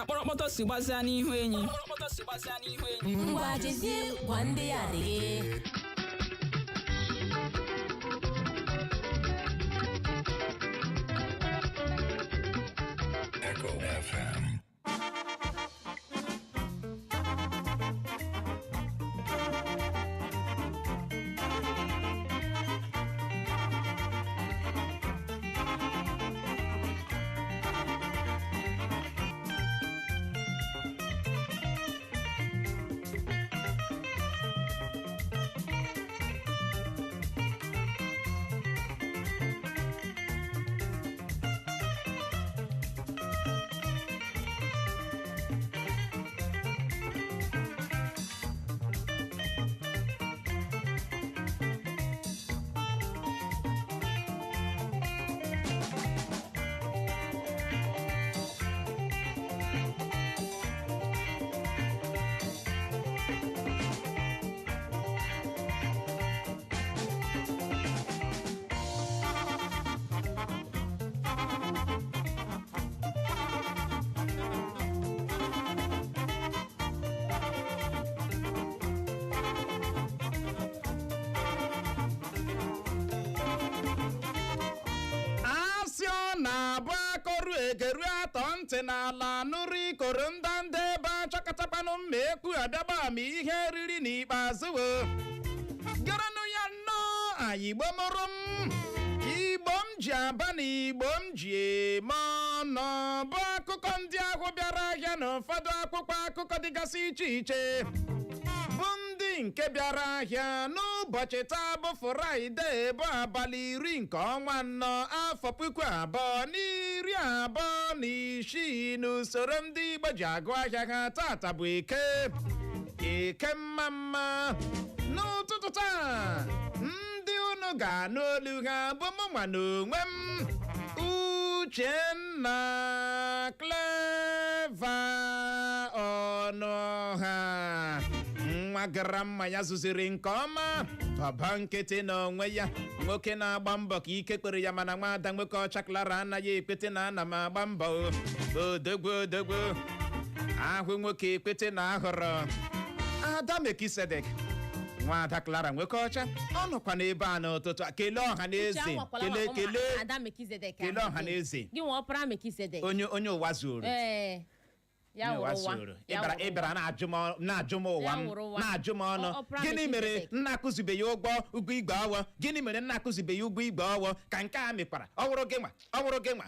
Ka kpọrọkpọtọ si gbazia n'ihu enyi. Ngwa, jezie gwa ndị ya adịghị. Echo FM. Asị ọ na-abụ akọrụ egeru atọ ntị n'ala nụrụ ikoro ndanda ebe achọkọtakwanụ mma ekwu abịagba ma ihe riri n'ikpeazụ o garanụ ya nnọọ. Anyị Igbo mụrụ m, Igbo m ji aba na Igbo m ji eme ọnụ, bụ akụkọ ndị ahụ bịara ahịa na ụfọdụ akwụkwọ akụkọ dịgasị iche iche, bụ ndị nke bịara ahịa n'ụbọchị taa bụ Fraịde, bụ abalị 10 nke ọnwa 4, afọ 2026, n'usoro ndị Igbo ji agụ ahịa ha. Tata bụ Eke, Eke mma mma. N'ụtụtụ taa, ndị unu ga-anụ olu ha bụ mụnwa na onwe m, Uchenna Clever Ọnụọha, nwa gara mma ya zụziri nke ọma, ọba nkịtị n'onwe ya, nwoke na-agba mbọ ka ike kpere ya, mana nwaada nwoke ọcha Clara anaghị ekwete na ana m agba mbọ. Odogwu, odogwu ahụ, nwoke ekwete na ahụrụ ada Mekisedek, nwaada Clara nwoke ọcha, ọ nọkwa n'ebe a n'ụtụtụ a. Kelee ọha na eze. Kelee, kelee. Ada Mekisedek. Kelee ọha na eze. Gị nwa ọpara Mekisedek. Onye ụwa zuru. Ee, ya Onye ụwa wụrụ ụwa. zuru. Ya Ịbịara wụrụ ịbịara na-ajụ m na-ajụ m ụwa Ya m wụrụ ụwa. na-ajụ m ọnụ. Ọpara Gịnị mere Mekisedek. nna akụzibeghị ụgwọ igwe ọwọ? Gịnị mere nna akụzibeghị ụgwọ igwe ọwọ ka nke a mekwara? Ọ wụrụ gị nwa, ọ wụrụ gị nwa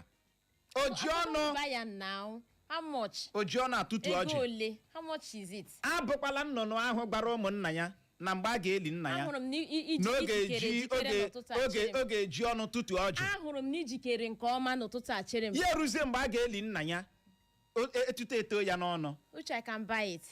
o ji ọnụ. Buy am now. How much? O ji ọnụ atụtụ Ego ọjị. ole? How much is it? Abụkwala nnụnụ ahụ gbara ụmụnna ya na mgbe a ga-eli nna ya Ahụrụ m na n'oge ijikere ji ejikere oge n'ụtụtụ a oge chere m. oge ji ọnụ tụtụ ọjị. Ahụrụ m na ijikere nke ọma n'ụtụtụ a chere m. Ya eruzie mgbe a ga-eli nna ya, etuto eto ya n'ọnụ. Uche, I can buy it.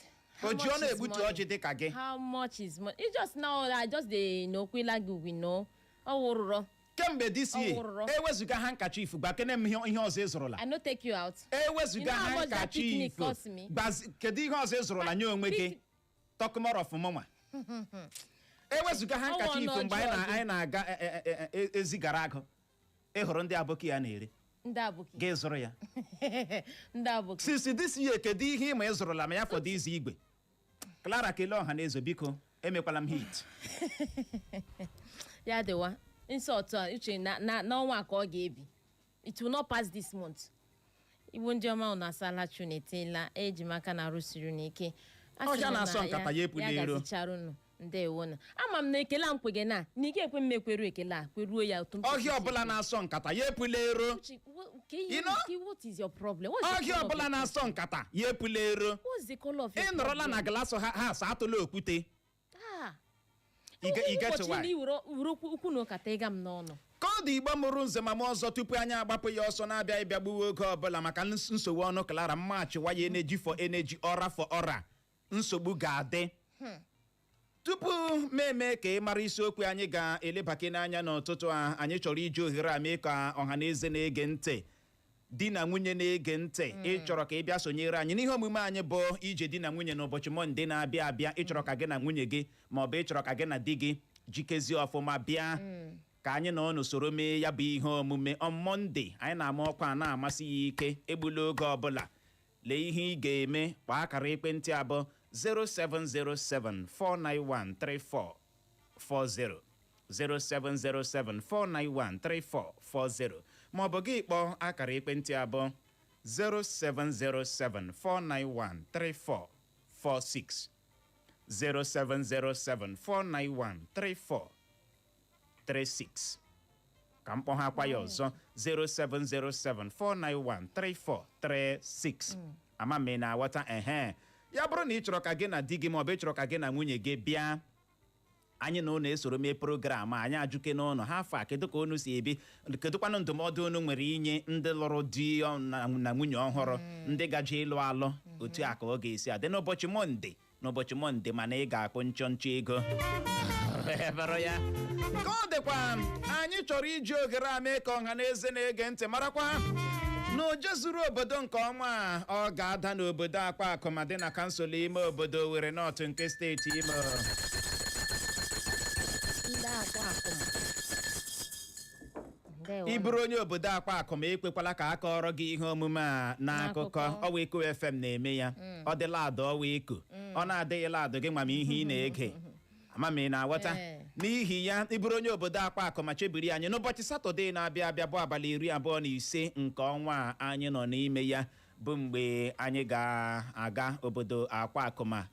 How O ji much ọnụ is egbutu money? ọjị dị ka gị. How much is money? It just now I just dey n'okwela gị we know. Ọ wụrụrọ. Kemgbe this year, Ọ wụrụrọ. ewezụga handkerchief, gbakene m ihe ọzọ ị zụrụla. I no take you out. Ewezụga You know how much that picnic handkerchief, cost me? kedu ihe ọzọ ị zụrụla nye onwe gị? Talk more of mụnwa. Ewezụga handkerchief, Ọ wụ mgbe anyị ọnụ anyị na-aga ezigara agụ, ị hụrụ ndị aboki ya na-ere. Ndị abụki. Gị zụrụ ya. Ndị abụki. Since this year, kedu ihe ịma ị zụrụla ma ya fọdụ izu igwe? Clara, kelee ọha na eze biko, emekwala m hit. Ya dịwa. Insult a, Uche, na n'ọnwa a ka ọ ga-ebi. It will not pass this month. Igbo ndị ọma, unu asala chu na etela eji m aka na arụsiri unu ike. A sị Ọhịa m na-asọ na nkata ya epula ya ero. gazichara unu. Ndewonu. Ama m na ekele a m kwege na ị ga-ekwe m ekweru ekele a kweruo ya otu m Ọhịa kwesịrị. ọbụla na-asọ nkata ya epula ero. Uche, You know? what is your problem? What's the Ọhịa color of ọbụla your na-asọ nkata ya epula ero. What's the color of your Ị nọrọla na problem? glass ha asa atụla okwute. Ah. You get Ụbọchị why? ndị were were okwu na ụka tega m n'ọnụ. Ka ọ dị, Igbo mụrụ nze ma m ọzọ, tupu anyị agbapụ ya ọsọ na-abịa ịbịa gbuwe oge ọbụla maka nsogbu ọnụ Clara mmachi waya energy for energy, ọra for ọra, nsogbu ga-adị. Tupu m eme ka ị mara isiokwu anyị ga-elebake n'anya n'ụtụtụ a, anyị chọrọ iji ohere a mee ka ọha na eze na-ege ntị, di na nwunye na-ege ntị, ị chọrọ ka ị bịa sonyere anyị n'ihe omume anyị bụ ije di na nwunye n'ụbọchị Mọnde na-abịa abịa. Ị chọrọ ka gị na nwunye gị ma ọ bụ ị chọrọ ka gị na di gị jikezie ọfụma bịa ka anyị nọ n'usoro mee ya bụ ihe omume on Monday. Anyị na-ama ọkwa a na-amasị ya ike. Egbula oge ọbụla. Lee ihe ị ga-eme: kpaa akara ekwentị abụọ 0707 491 3440, 0707 491 3440, maọbụ gị kpọọ akara ekwentị abụọ 0707 491 3446, 0707 491 3436. Ka m kpọghakwa ya ọzọ: 0707 491 3436. Ama m ị na-aghọta. Ehe, ya bụrụ na ị chọrọ ka gị na di gị maọbụ ị chọrọ ka gị na nwunye gị bịa, anyị na ụlọ esoro mee program anyị, ajụke n'ụlọ ha afọ a, kedu ka unu si ebi, kedụkwanụ ndụmọdụ unu nwere inye ndị lụrụ di na nwunye ọhụrụ, ndị gaje ịlụ alụ, otu a ka ọ ga-esi adị n'ụbọchị Mọnde, n'ụbọchị Mọnde. Mana ị ga-akpụ nchọnchọ ego bụrụ ya ka ọ dịkwa. Anyị chọrọ iji ohere a mee ka ọha na eze na-ege ntị marakwa na oje zuru obodo nke ọnwa a, ọ ga-ada n'obodo Akpa Akụma dị na kansụl ime obodo Owerri North nke steeti Imo. Ndị Akwa Akụma. Ndewo. Ị bụrụ onye obodo Akpa Akụma, ekwekwala ka a kọrọ gị ihe omume a n'akụkọ. N'akụkọ. Ọwa Eko FM na-eme ya. Ọ dịla adụ ọwa Eko, ọ na-adịghịla adụ gị ma ihe ị na-ege, ama m ị na-aghọta. Ee. N'ihi ya, ị bụrụ onye obodo Akpa Akụma, chebiri anyị n'ụbọchị Satọde na-abịa abịa, bụ abalị 25 nke ọnwa a anyị nọ n'ime ya, bụ mgbe anyị ga-aga obodo Akwa Akụma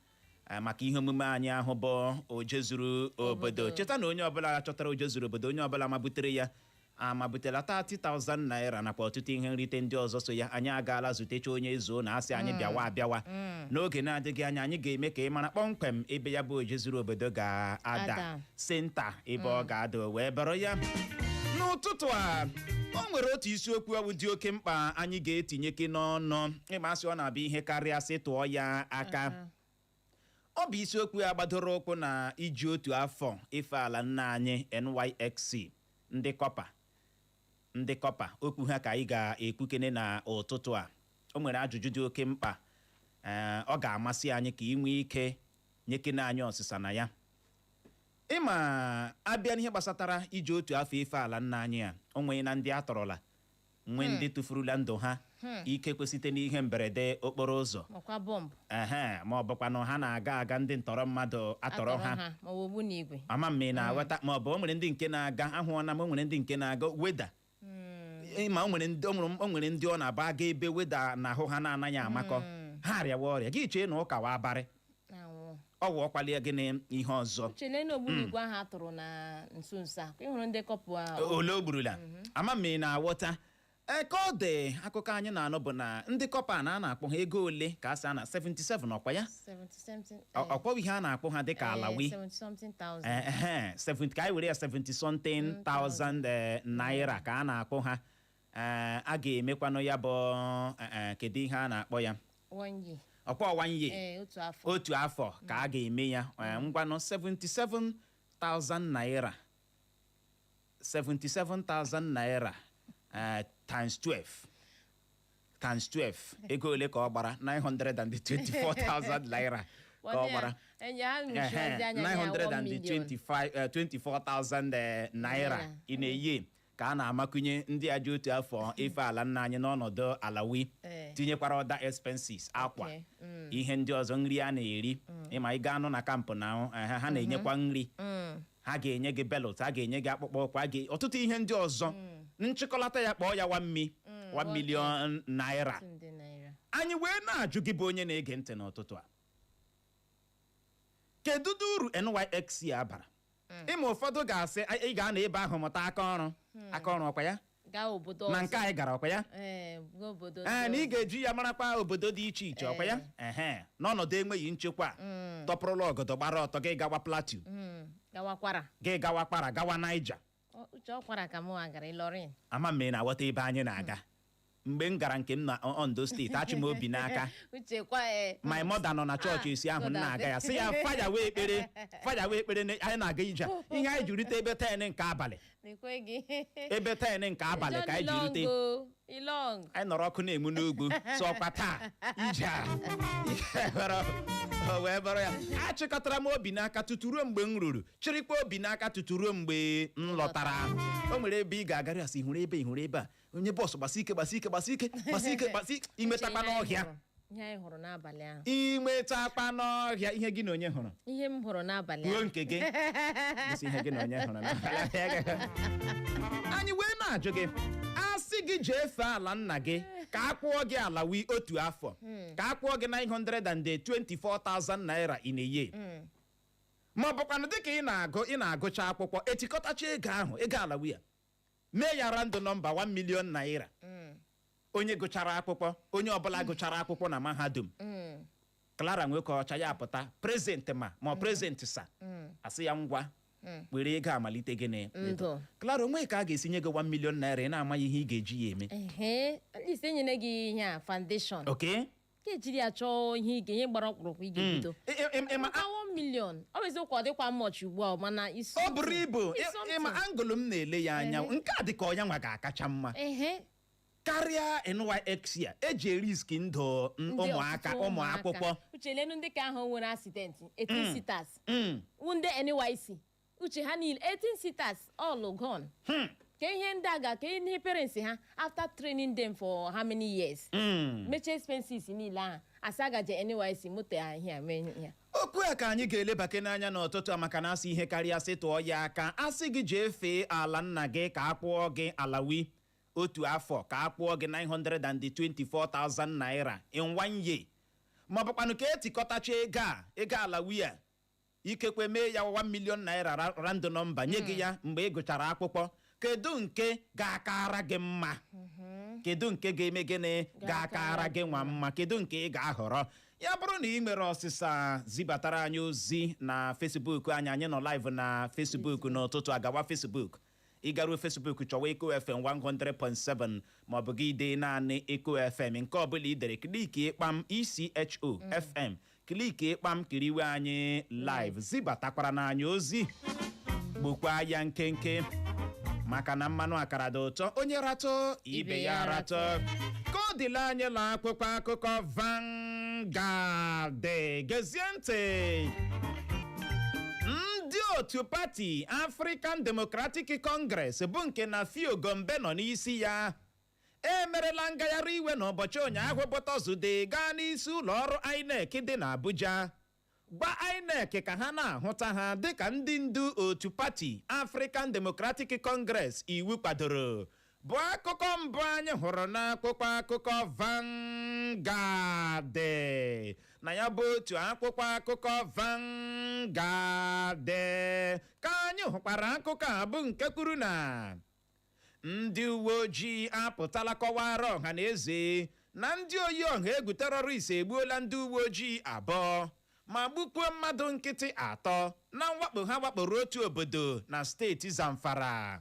maka ihe omume anyị ahụ bụ oje zuru obodo. Obodo. Cheta na onye ọbụla chọtara oje zuru obodo, onye ọbụla ma butere ya, amabutela 30,000 naira nakwa ọtụtụ ihe nrite ndị ọzọ so ya. Anyị agaala zutecha onye zuo na asị anyị bịawa abịawa. N'oge na-adịghị anya, anyị ga-eme ka ị mara kpọmkwem ebe ya bụ oje zuru obodo ga-ada, Ada. center ebe ọ ga-ada. O wee bụrụ ya, n'ụtụtụ a, o nwere otu isiokwu ọwụ dị oke mkpa anyị ga-etinyeke n'ọnụ. Ịma asị ọ na-abịa ihe karịa sị tụọ ya aka. Ọ bụ isiokwu ya gbadoro ụkwụ na iji otu afọ ife ala nna anyị, NYSC, ndị corper, ndị corper. Okwu ha ka anyị ga-ekwukene na ụtụtụ a. O nwere ajụjụ dị oke mkpa, ee, ọ ga-amasị anyị ka ị nwee ike nyekene anyị ọsịsa na ya. Ịma abịa n'ihe gbasatara iji otu afọ ife ala nna anyị a, o nwee na ndị atọrọla, nwee ndị tụfurula ndụ ha, ikekwe site n'ihe mberede okporo ụzọ, Ọkwa bọmbụ. Ehe, ma ọ bụkwanụ ha na-aga aga, ndị ntọrọ mmadụ atọrọ ha, ma ọ bụ ogbunigwe. Ama m ị na-aghọta. Ma ọ bụ o nwere ndị nke na-aga, ahụọna m, o nwere ndị nke na-aga weda ma o nwere ndị ọ na-aba aga ebe weda na ahụ ha na-anaghị amakọ, ha arịawa ọrịa. Gị chee na ụka wa abarị Na-anwụ. Ọ wụ ọkwalie gịnị ihe ọzọ? Chele na ogbunigwe ahụ a tụrụ na nso nso a, ị hụrụ ndị corper a? Ole o gburula, ama m ị na-aghọta. Ee, ka ọ dị, akụkọ anyị na-anụ bụ na ndị corper na a na-akpọ ha ego ole ka a sị a na 77, ọkwa ya? 70 something. Ọkwa ihe a na-akpọ ha dịka allawee. 70 something thousand. Ehe, 70, ka anyị were ya 70 something thousand naira ka a na-akpọ ha. A ga-emekwanụ ya bụ kedu ihe a na-akpọ ya? One year. Ọkwa one year? Ee, otu afọ. Otu afọ ka a ga-eme ya. Ngwanụ, 77,000 naira, 77,000 naira times 12, times 12, ego ole ka ọ gbara? 924,000 naira ka ọ gbara. Enye ha nwụchiwazi anya ya 1 million. 925 24,000 naira Naira. ị na-eyi ka a na-amakunye ndị a ji otu afọ ife ala nna anyị n'ọnọdụ allawee, tinyekwara other expenses, akwa, ihe ndị ọzọ, nri a na-eri. Ịma ị gaa nụ na camp na ha na-enyekwa nri, ha ga-enye gị belt, ha ga-enye gị akpụkpọ ụkwụ, ha ga ọtụtụ ihe ndị ọzọ. Nchịkọlata ya, kpọọ ya 1 million naira. Otu nde naira. Anyị wee na-ajụ gị bụ onye na-ege ntị n'ụtụtụ a, kedu ụdị uru NYSC a bara? Ịma ụfọdụ ga-asị, "Ị ga-anọ ebe ahụ mụta aka ọrụ." Aka ọrụ, ọkwa ya? Gaa obodo Na ọzọ. nke anyị gara, ọkwa ya? Ee, gaa obodo Ee, na ndị ị ga-eji ya marakwa obodo dị iche iche, ọkwa ya? Ehe, n'ọnọdụ enweghị nchekwa a, tọpụrụla ọgọdọ gbara ọtọ, gị gawa Plateau, Gawa Kwara. Gị gawa Kwara, gawa Niger. Uche, ọ Kwara ka mụ gara, Ịlọrin. Ama m ị na-aghọta ebe anyị na-aga. Mgbe m gara nke m na Ondo Steeti, achị m obi n'aka. Uche kwa, ee. My mother nọ na chọọchị isi ahụ m na-aga ya, sị ya faya wee ekpere, faya wee ekpere na anyị na-aga ije a. Ihe anyị ji rute ebe 10 nke abalị, Nekwe gị. ebe 10 nke abalị ka anyị ji rute. Ilong. Anyị nọrọ ọkụ na-enwu n'ugwu, sọ ọkwa taa ije a. Ihe o wee bụrụ ya, achịkọtara m obi n'aka tutu ruo mgbe m ruru, chịrịkwa obi n'aka tutu ruo mgbe m lọtara. O nwere ebe ị ga-agarị, asị hụrụ ebe, ị hụrụ ebe a, onye bọọsụ, gbasi ike, gbasi ike, gbasi ike, gbasi ike, gbasi ike, imetakwa n'ọhịa. Ihe anyị hụrụ n'abalị ahụ. Inweta akpa n'ọhịa, ihe gị na onye hụrụ? Ihe m hụrụ n'abalị Kwuo ahụ. nke gị. Gosi ihe gị na onye hụrụ n'abalị. Anyị wee na-ajụ gị, asị gị jee fee ala nna gị ka a kwụọ gị ala wi otu afọ, ka a kwụọ gị 924,000 naira in a year, ma ọ bụkwanụ dịka ị na-agụ, ị na-agụcha akwụkwọ, etikọtacha ego ahụ, ego ala wi a, mee ya round number 1 million naira, onye gụchara akwụkwọ, onye ọbụla gụchara akwụkwọ na mahadum, Clara nwoke ọcha ya pụta present ma ọ present sa asị ya, ngwa, were ego amalite gịnị? Ndụ. Clara, onwe ka a ga-esi nye gị 1 million naira, ị na-amaghị ihe ị ga-eji ya eme? Ehe, at least enyere gị ihe a, foundation. Ka ejiri ya chọọ ihe ị ga, ihe gbara ọkpụrụkpụ ị ga-ebido. Ịma Maka 1 million, ọ bụ eziokwu, ọ dịkwa much ugbu a, mana isi Ọ bụrụ ibu. It's Ịma something. Angle m na-ele ya anya, nke a dị ka ọnya nwa ga-akacha mma karịa NYSC a eji erisk ndụ Ndị ụmụaka, ọtụtụ ụmụ akwụkwọ. Uche, lenu ndị ka ahụ nwere accident, 18 seaters, wụ ndị NYSC. Uche, ha niile 18 seaters, all gone. Ka ihe ndị a ga ka ihe parents ha, after training them for how many years, mechie expenses niile ahụ, asị agaje NYSC, moto ya ihe a mee ihe. Okwu a ka anyị ga-elebake n'anya n'ụtụtụ a, maka na asị ihe karịa asị tụọ ya aka. Asị gị jee fee ala nna gị ka a kwụọ gị alawi otu afọ, ka a kwụọ gị 924,000 naira in one year, ma ọ bụkwanụ ka etikọtacha ego a, ego alawi a, ikekwe mee ya 1 million naira, round number, nye gị ya mgbe ị gụchara akwụkwọ, kedu nke ga-akara gị mma? Kedu nke ga-eme gịnị, ga-akara gị nwa mma? Kedu nke ị ga-ahọrọ? Ya bụrụ na ị nwere ọsịsa, zibatara anyị ozi na Facebook anyị. Anyị nọ live na Facebook n'ụtụtụ. Agawa Facebook, ịgaruo Facebook, chọwa Eko FM 100.7, maọbụ gị dee naanị Eko FM. Nke ọbụla ị dere, click ịkpam ECHO FM, click ịkpam, kiriwe anyị live, zibatakwara n'anya ozi. Gbukwa ya nkenke, maka na mmanụ akara dị ụtọ, onye ratụ ibe ya ratụ. Ka ọ dịla anyị la akwụkwọ akụkọ Vanguard. Gezie ntị. Ndị otu pati African Democratic Congress, bụ nke na Fio Gombe nọ n'isi ya, emerela ngagharị iwe n'ụbọchị ụnyaahụ bụ Tọzdee, gaa n'isi ụlọ ọrụ INEC dị n'Abuja, gwa INEC ka ha na-ahụta ha dịka ndị ndu otu pati African Democratic Congress iwu kwadoro, bụ akụkọ mbụ anyị hụrụ n'akwụkwọ akụkọ Vanguard. Na ya bụ otu akwụkwọ akụkọ Vanguard ka anyị hụkwara akụkọ a, bụ nke kwuru na ndị uwe ojii apụtala kọwara ọha na eze na ndị oyi ọha egwu terrorist egbuola ndị uwe ojii abụọ ma gbukwuo mmadụ nkịtị atọ na mwakpo ha wakporo otu obodo na steeti Zamfara.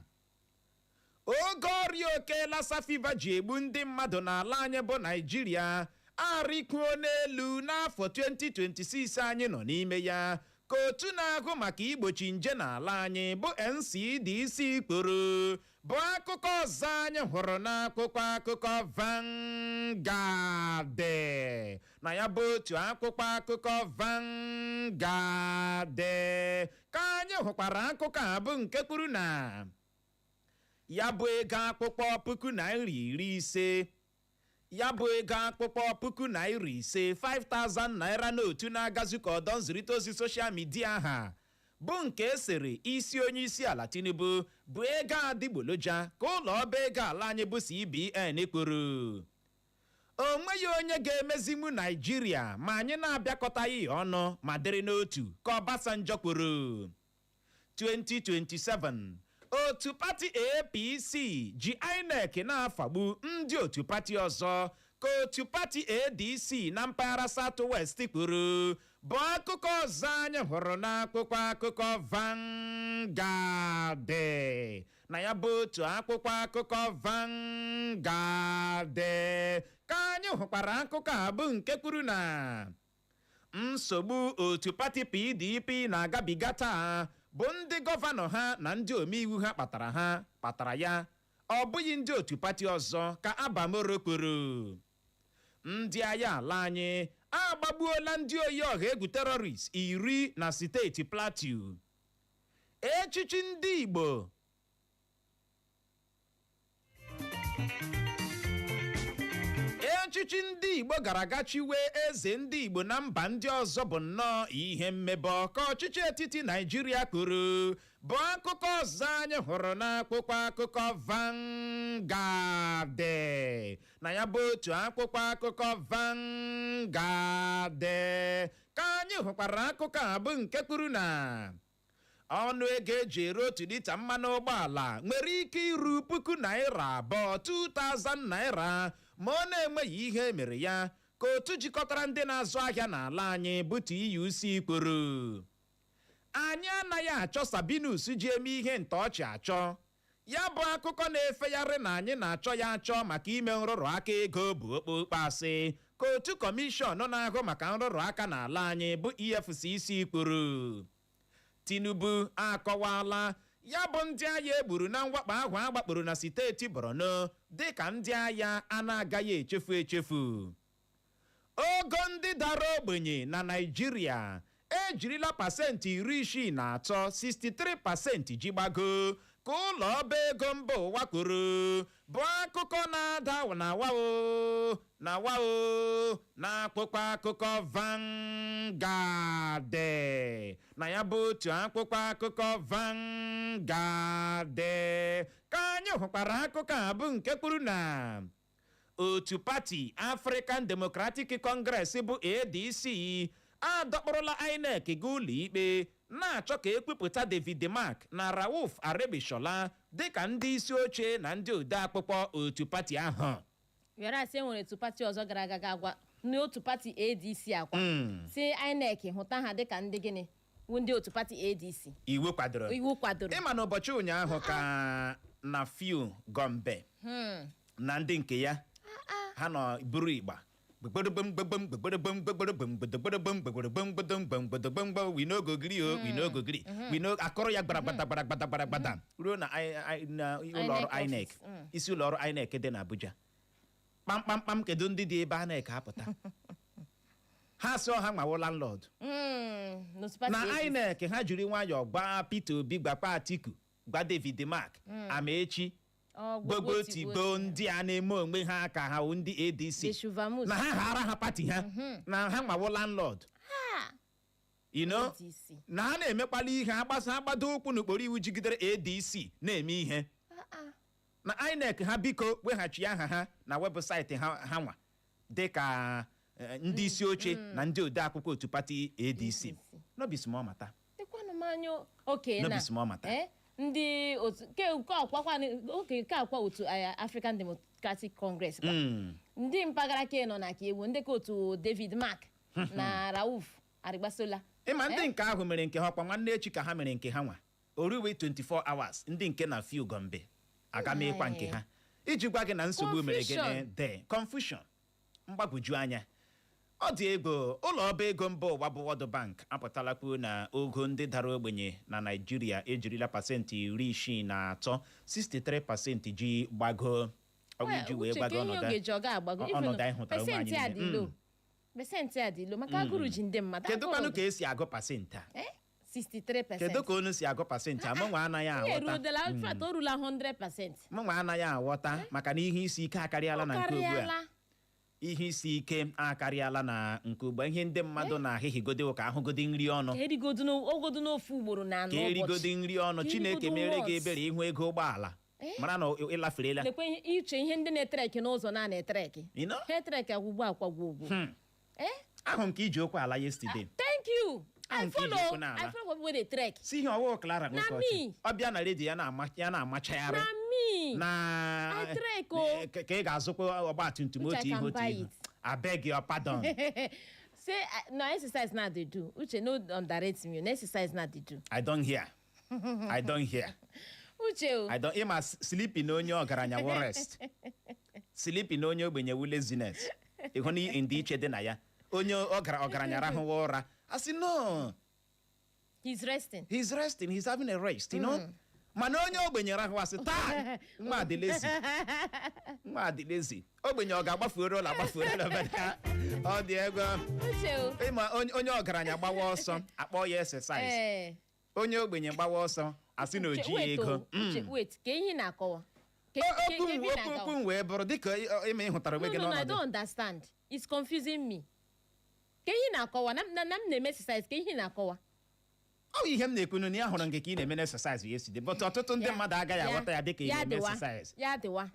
Oge ọrịa oke Lassa fever ji egbu ndị mmadụ n'ala anyị bụ Naijiria arịkwuo n'elu n'afọ 2026 anyị nọ n'ime ya, ka otu na-ahụ maka igbochi nje n'ala anyị bụ NCDC kwuru, bụ akụkọ ọzọ anyị hụrụ n'akwụkwọ akụkọ Vanguard. Na ya bụ otu akwụkwọ akụkọ Vanguard ka anyị hụkwara akụkọ a, bụ nke kwuru na ya bụ ego akpụkpọ ₦50,000, ya bụ ego akpụkpọ ₦50,000, 5000 naira n'otu na-agazu ka ọdọ nzirịta ozi social media ha, bụ nke esere isi onye isi ala Tinubu, bụ ego adịgboloja, ka ụlọ ọba ego ala anyị bụ CBN kwuru. O nweghị onye ga-emezinwu Naijiria ma anyị na-abịakọtaghị ọnụ ma dịrị n'otu, ka Obasanjo kwuru. 2027, otu pati APC ji INEC na-afagbu ndị otu pati ọzọ, ka otu pati ADC na mpaghara South West kwuru, bụ akụkọ ọzọ anyị hụrụ n'akwụkwọ akụkọ Vanguard. Na ya bụ otu akwụkwọ akụkọ Vanguard ka anyị hụkwara akụkọ a, bụ nke kwuru na nsogbu otu pati PDP na-agabiga taa bụ ndị gọvanọ ha na ndị omeiwu ha kpatara, ha kpatara ya, ọ bụghị ndị otu pati ọzọ, ka Abamoro kwuru. Ndị agha ala anyị agbagbuola ndị oyi ọha egwu terrorist 10 na steeti Plateau. Echichi ndị Igbo. Echichi ndị Igbo gara aga chiwe eze ndị Igbo na mba ndị ọzọ bụ nnọọ ihe mmebe, ka ọchịchị etiti Naijiria kwuru, bụ akụkọ ọzọ anyị hụrụ n'akwụkwọ akụkọ Vanguard. Na ya bụ otu akwụkwọ akụkọ Vanguard ka anyị hụkwara akụkọ a, bụ nke kwuru na ọnụ ego eji ere 1 lita mmanụ ụgbọala nwere ike iru ₦2,000, 2000 naira, ma ọ na-enweghị ihe emere ya, ka otu jikọtara ndị na-azụ ahịa n'ala anyị bụ TUC kwuru. Anyị anaghị achọ Sabinus ji eme ihe ntọọchị achọ. Ya bụ akụkọ na-efegharị na anyị na-achọ ya achọ maka ime nrụrụ aka ego bụ okpokpo asị, ka otu kọmishọn na-ahụ maka nrụrụ aka n'ala anyị bụ EFCC kwuru. Tinubu akọwala ya bụ ndị agha egburu na mwakpo ahụ agbakporo na steeti Borno dịka ndị agha a na-agaghị echefu echefu. Ogo ndị dara ogbenye na Naịjirịa ejirila 63%, 63%, ji gbago, ka ụlọ ọba ego mba ụwa kwuru, bụ akụkọ na-ada na wao na wao na akwụkwọ akụkọ Vanguard. Na ya bụ otu akwụkwọ akụkọ Vanguard ka anyị hụkwara akụkọ a, bụ nke kwuru na otu pati African Democratic Congress bụ ADC adọkpụrụla INEC gaa ụlọ ikpe, na-achọ ka ekwupụta David Mark na Rauf Aregbesola dịka ndị isi oche na ndị ode akwụkwọ otu pati ahụ. Whereas e nwere otu pati ọzọ gara aga ga-agwa n'otu pati ADC akwa si INEC hụta ha dịka ndị gịnị wụ ndị otu pati ADC iwu kwadoro. Iwu kwadoro. Ịma na ụbọchị ụnyaahụ ka na Fiu Gombe na ndị nke ya ha nọ buru igba gbegberegbem gbegbegbem gbegberegbem gbegberegbem gbedegberegbem gbegberegbem gbedem gbedegbegbem, we no go gree o, we no go gree, we no akọrọ ya gbara gbada gbara gbada gbara gbada ruo na na ụlọ ọrụ INEC INEC office, isi ụlọ ọrụ INEC dị n'Abuja. Kpamkpamkpam, kedu ndị dị ebe INEC apụta? Ha sị ọha nwawo landlord n'otu pati na ADC. INEC ha jiri nwayọọ gwa Peter Obi, gwakwa Atiku, gwa David Mark, Amaechi, Ọ, gbogbo tigbo ndị a na-eme onwe ha ka ha wụ ndị ADC The Shuvamus. na ha ghara ha pati ha na ha nwawo landlord ADC. na ha na-emekwala ihe ha gbasa agbado ụkwụ n'okporo iwu jigidere ADC na-eme ihe na INEC ha biko weghachi aha ha na webụsaịtị ha, ha nwa dịka ndị isi oche na ndị ode akwụkwọ otu pati ADC. No be small matter. Dịkwanụ m anya oke No na be small matter. Ndị otu ke akwakwa oke ke akwa otu African Democratic Congress kwa. Ndị mpaghara ke nọ na ka ewu ndị ka otu David Mark na Rauf Arigbasola. Ịma ndị nke ahụ mere nke ha ọkwa nwanne echi ka ha mere nke ha nwa oruwe 24 hours. Ndị nke na Fiu Gombe aga m ịkwa nke ha iji gwa gị na nsogbu mere gịnị. Confusion. De confusion, mgbagwoju anya, ọ dị ego. Ụlọ ọba ego mba ụwa bụ World Bank apụtala kwuo na ogo ndị dara ogbenye na Naịjirịa ejirila 63%, 63%, ji gbago. Ọ bụ iji wee Uche, gbago ka ihe ọnọdụ oge ji ọ ga-agbago ọnọdụ anyị hụtara onwe anyị pasentị a dị niile. low, pasentị a dị low maka agụrụ ji ndị mmadụ. Kedu kwanụ Agụrụ ka esi agụ pasentị a? 63%. Kedu ka unu si agụ pasentị a? Mụnwa anaghị Ihe aghọta. eruodela, in fact, o rula 100%. Mụnwa anaghị aghọta maka na ihe isi ike akarịala na nke ugbu a. Karịala. Ihe isi ike akarịala na nke ugbu a. Ihe ndị mmadụ na-ahịhịgode ka ahụgodi nri ọnụ. Ka erigodu ogodu n'ofu ugboro na Ka n'ụbọchị. erigodi nri ọnụ. Ka Chineke erigodu mere gị once. ebere ihu ego ụgbọala, mara na ịlaferela. Lekwe iche ihe ndị na-etreki n'ụzọ na na-etreki. You know? Ha etreki agwụgwọ akwagwo ugwu. Ahụ nke iji okwu ala yesterday. Thank you. Ahụ I nke iji follow okwu n'ala. I follow people wey dey trek. Si ihe ọwụ Clara Na nwoke ọchị me. ọ bịa na redio ya na-ama ya na-amachagharị. Na me. Na I trek o. ka ị ga-azụkwa ọgba tum tum Which otu I ihe can otu buy ihe. it. Abeg your pardon. Say na exercise na dey do. Uche, no underrate me. Na exercise na dey do. I don hear, I don hear. Uche o. I don ịma sleeping na onye ọgaranya wụ rest, sleeping na onye ogbenye wụ laziness. Ịhụ na ndị iche dị na ya, onye ọgaranya rahụwa ụra, a sị no. He's resting. He's resting, he's having a rest. Mana onye ogbenye rahụ, asị taa nwa dị lazy, nwa dị lazy. Ogbenye ọ ga-agbafuoro ụlọ agbafuoro ụlọ ọ dị ego. Uche o. Ịma onye ọgaranya gbawa ọsọ, akpọ ya exercise. Onye ogbenye gbawa ọsọ, asị na Uche, oji wait ego. o. Uche, wait, ka ihe ị na-akọwa. Okwu Ke m ebe ị okwu na-aga? okwu m wee bụrụ dịka ịma ịhụtara onwe No, gị no, no, I n'ọnọdụ. don't understand. It's confusing me. Ka ihe na-akọwa na m na-eme exercise, ka ihe na-akọwa. Ọ bụ ihe m na-ekwu na ya hụrụ nke ka ị na-eme exercise yesterday, but ọtụtụ ndị mmadụ agaghị aghọta ya dịka ị Ya na-eme dịwa. exercise. Ya dịwa.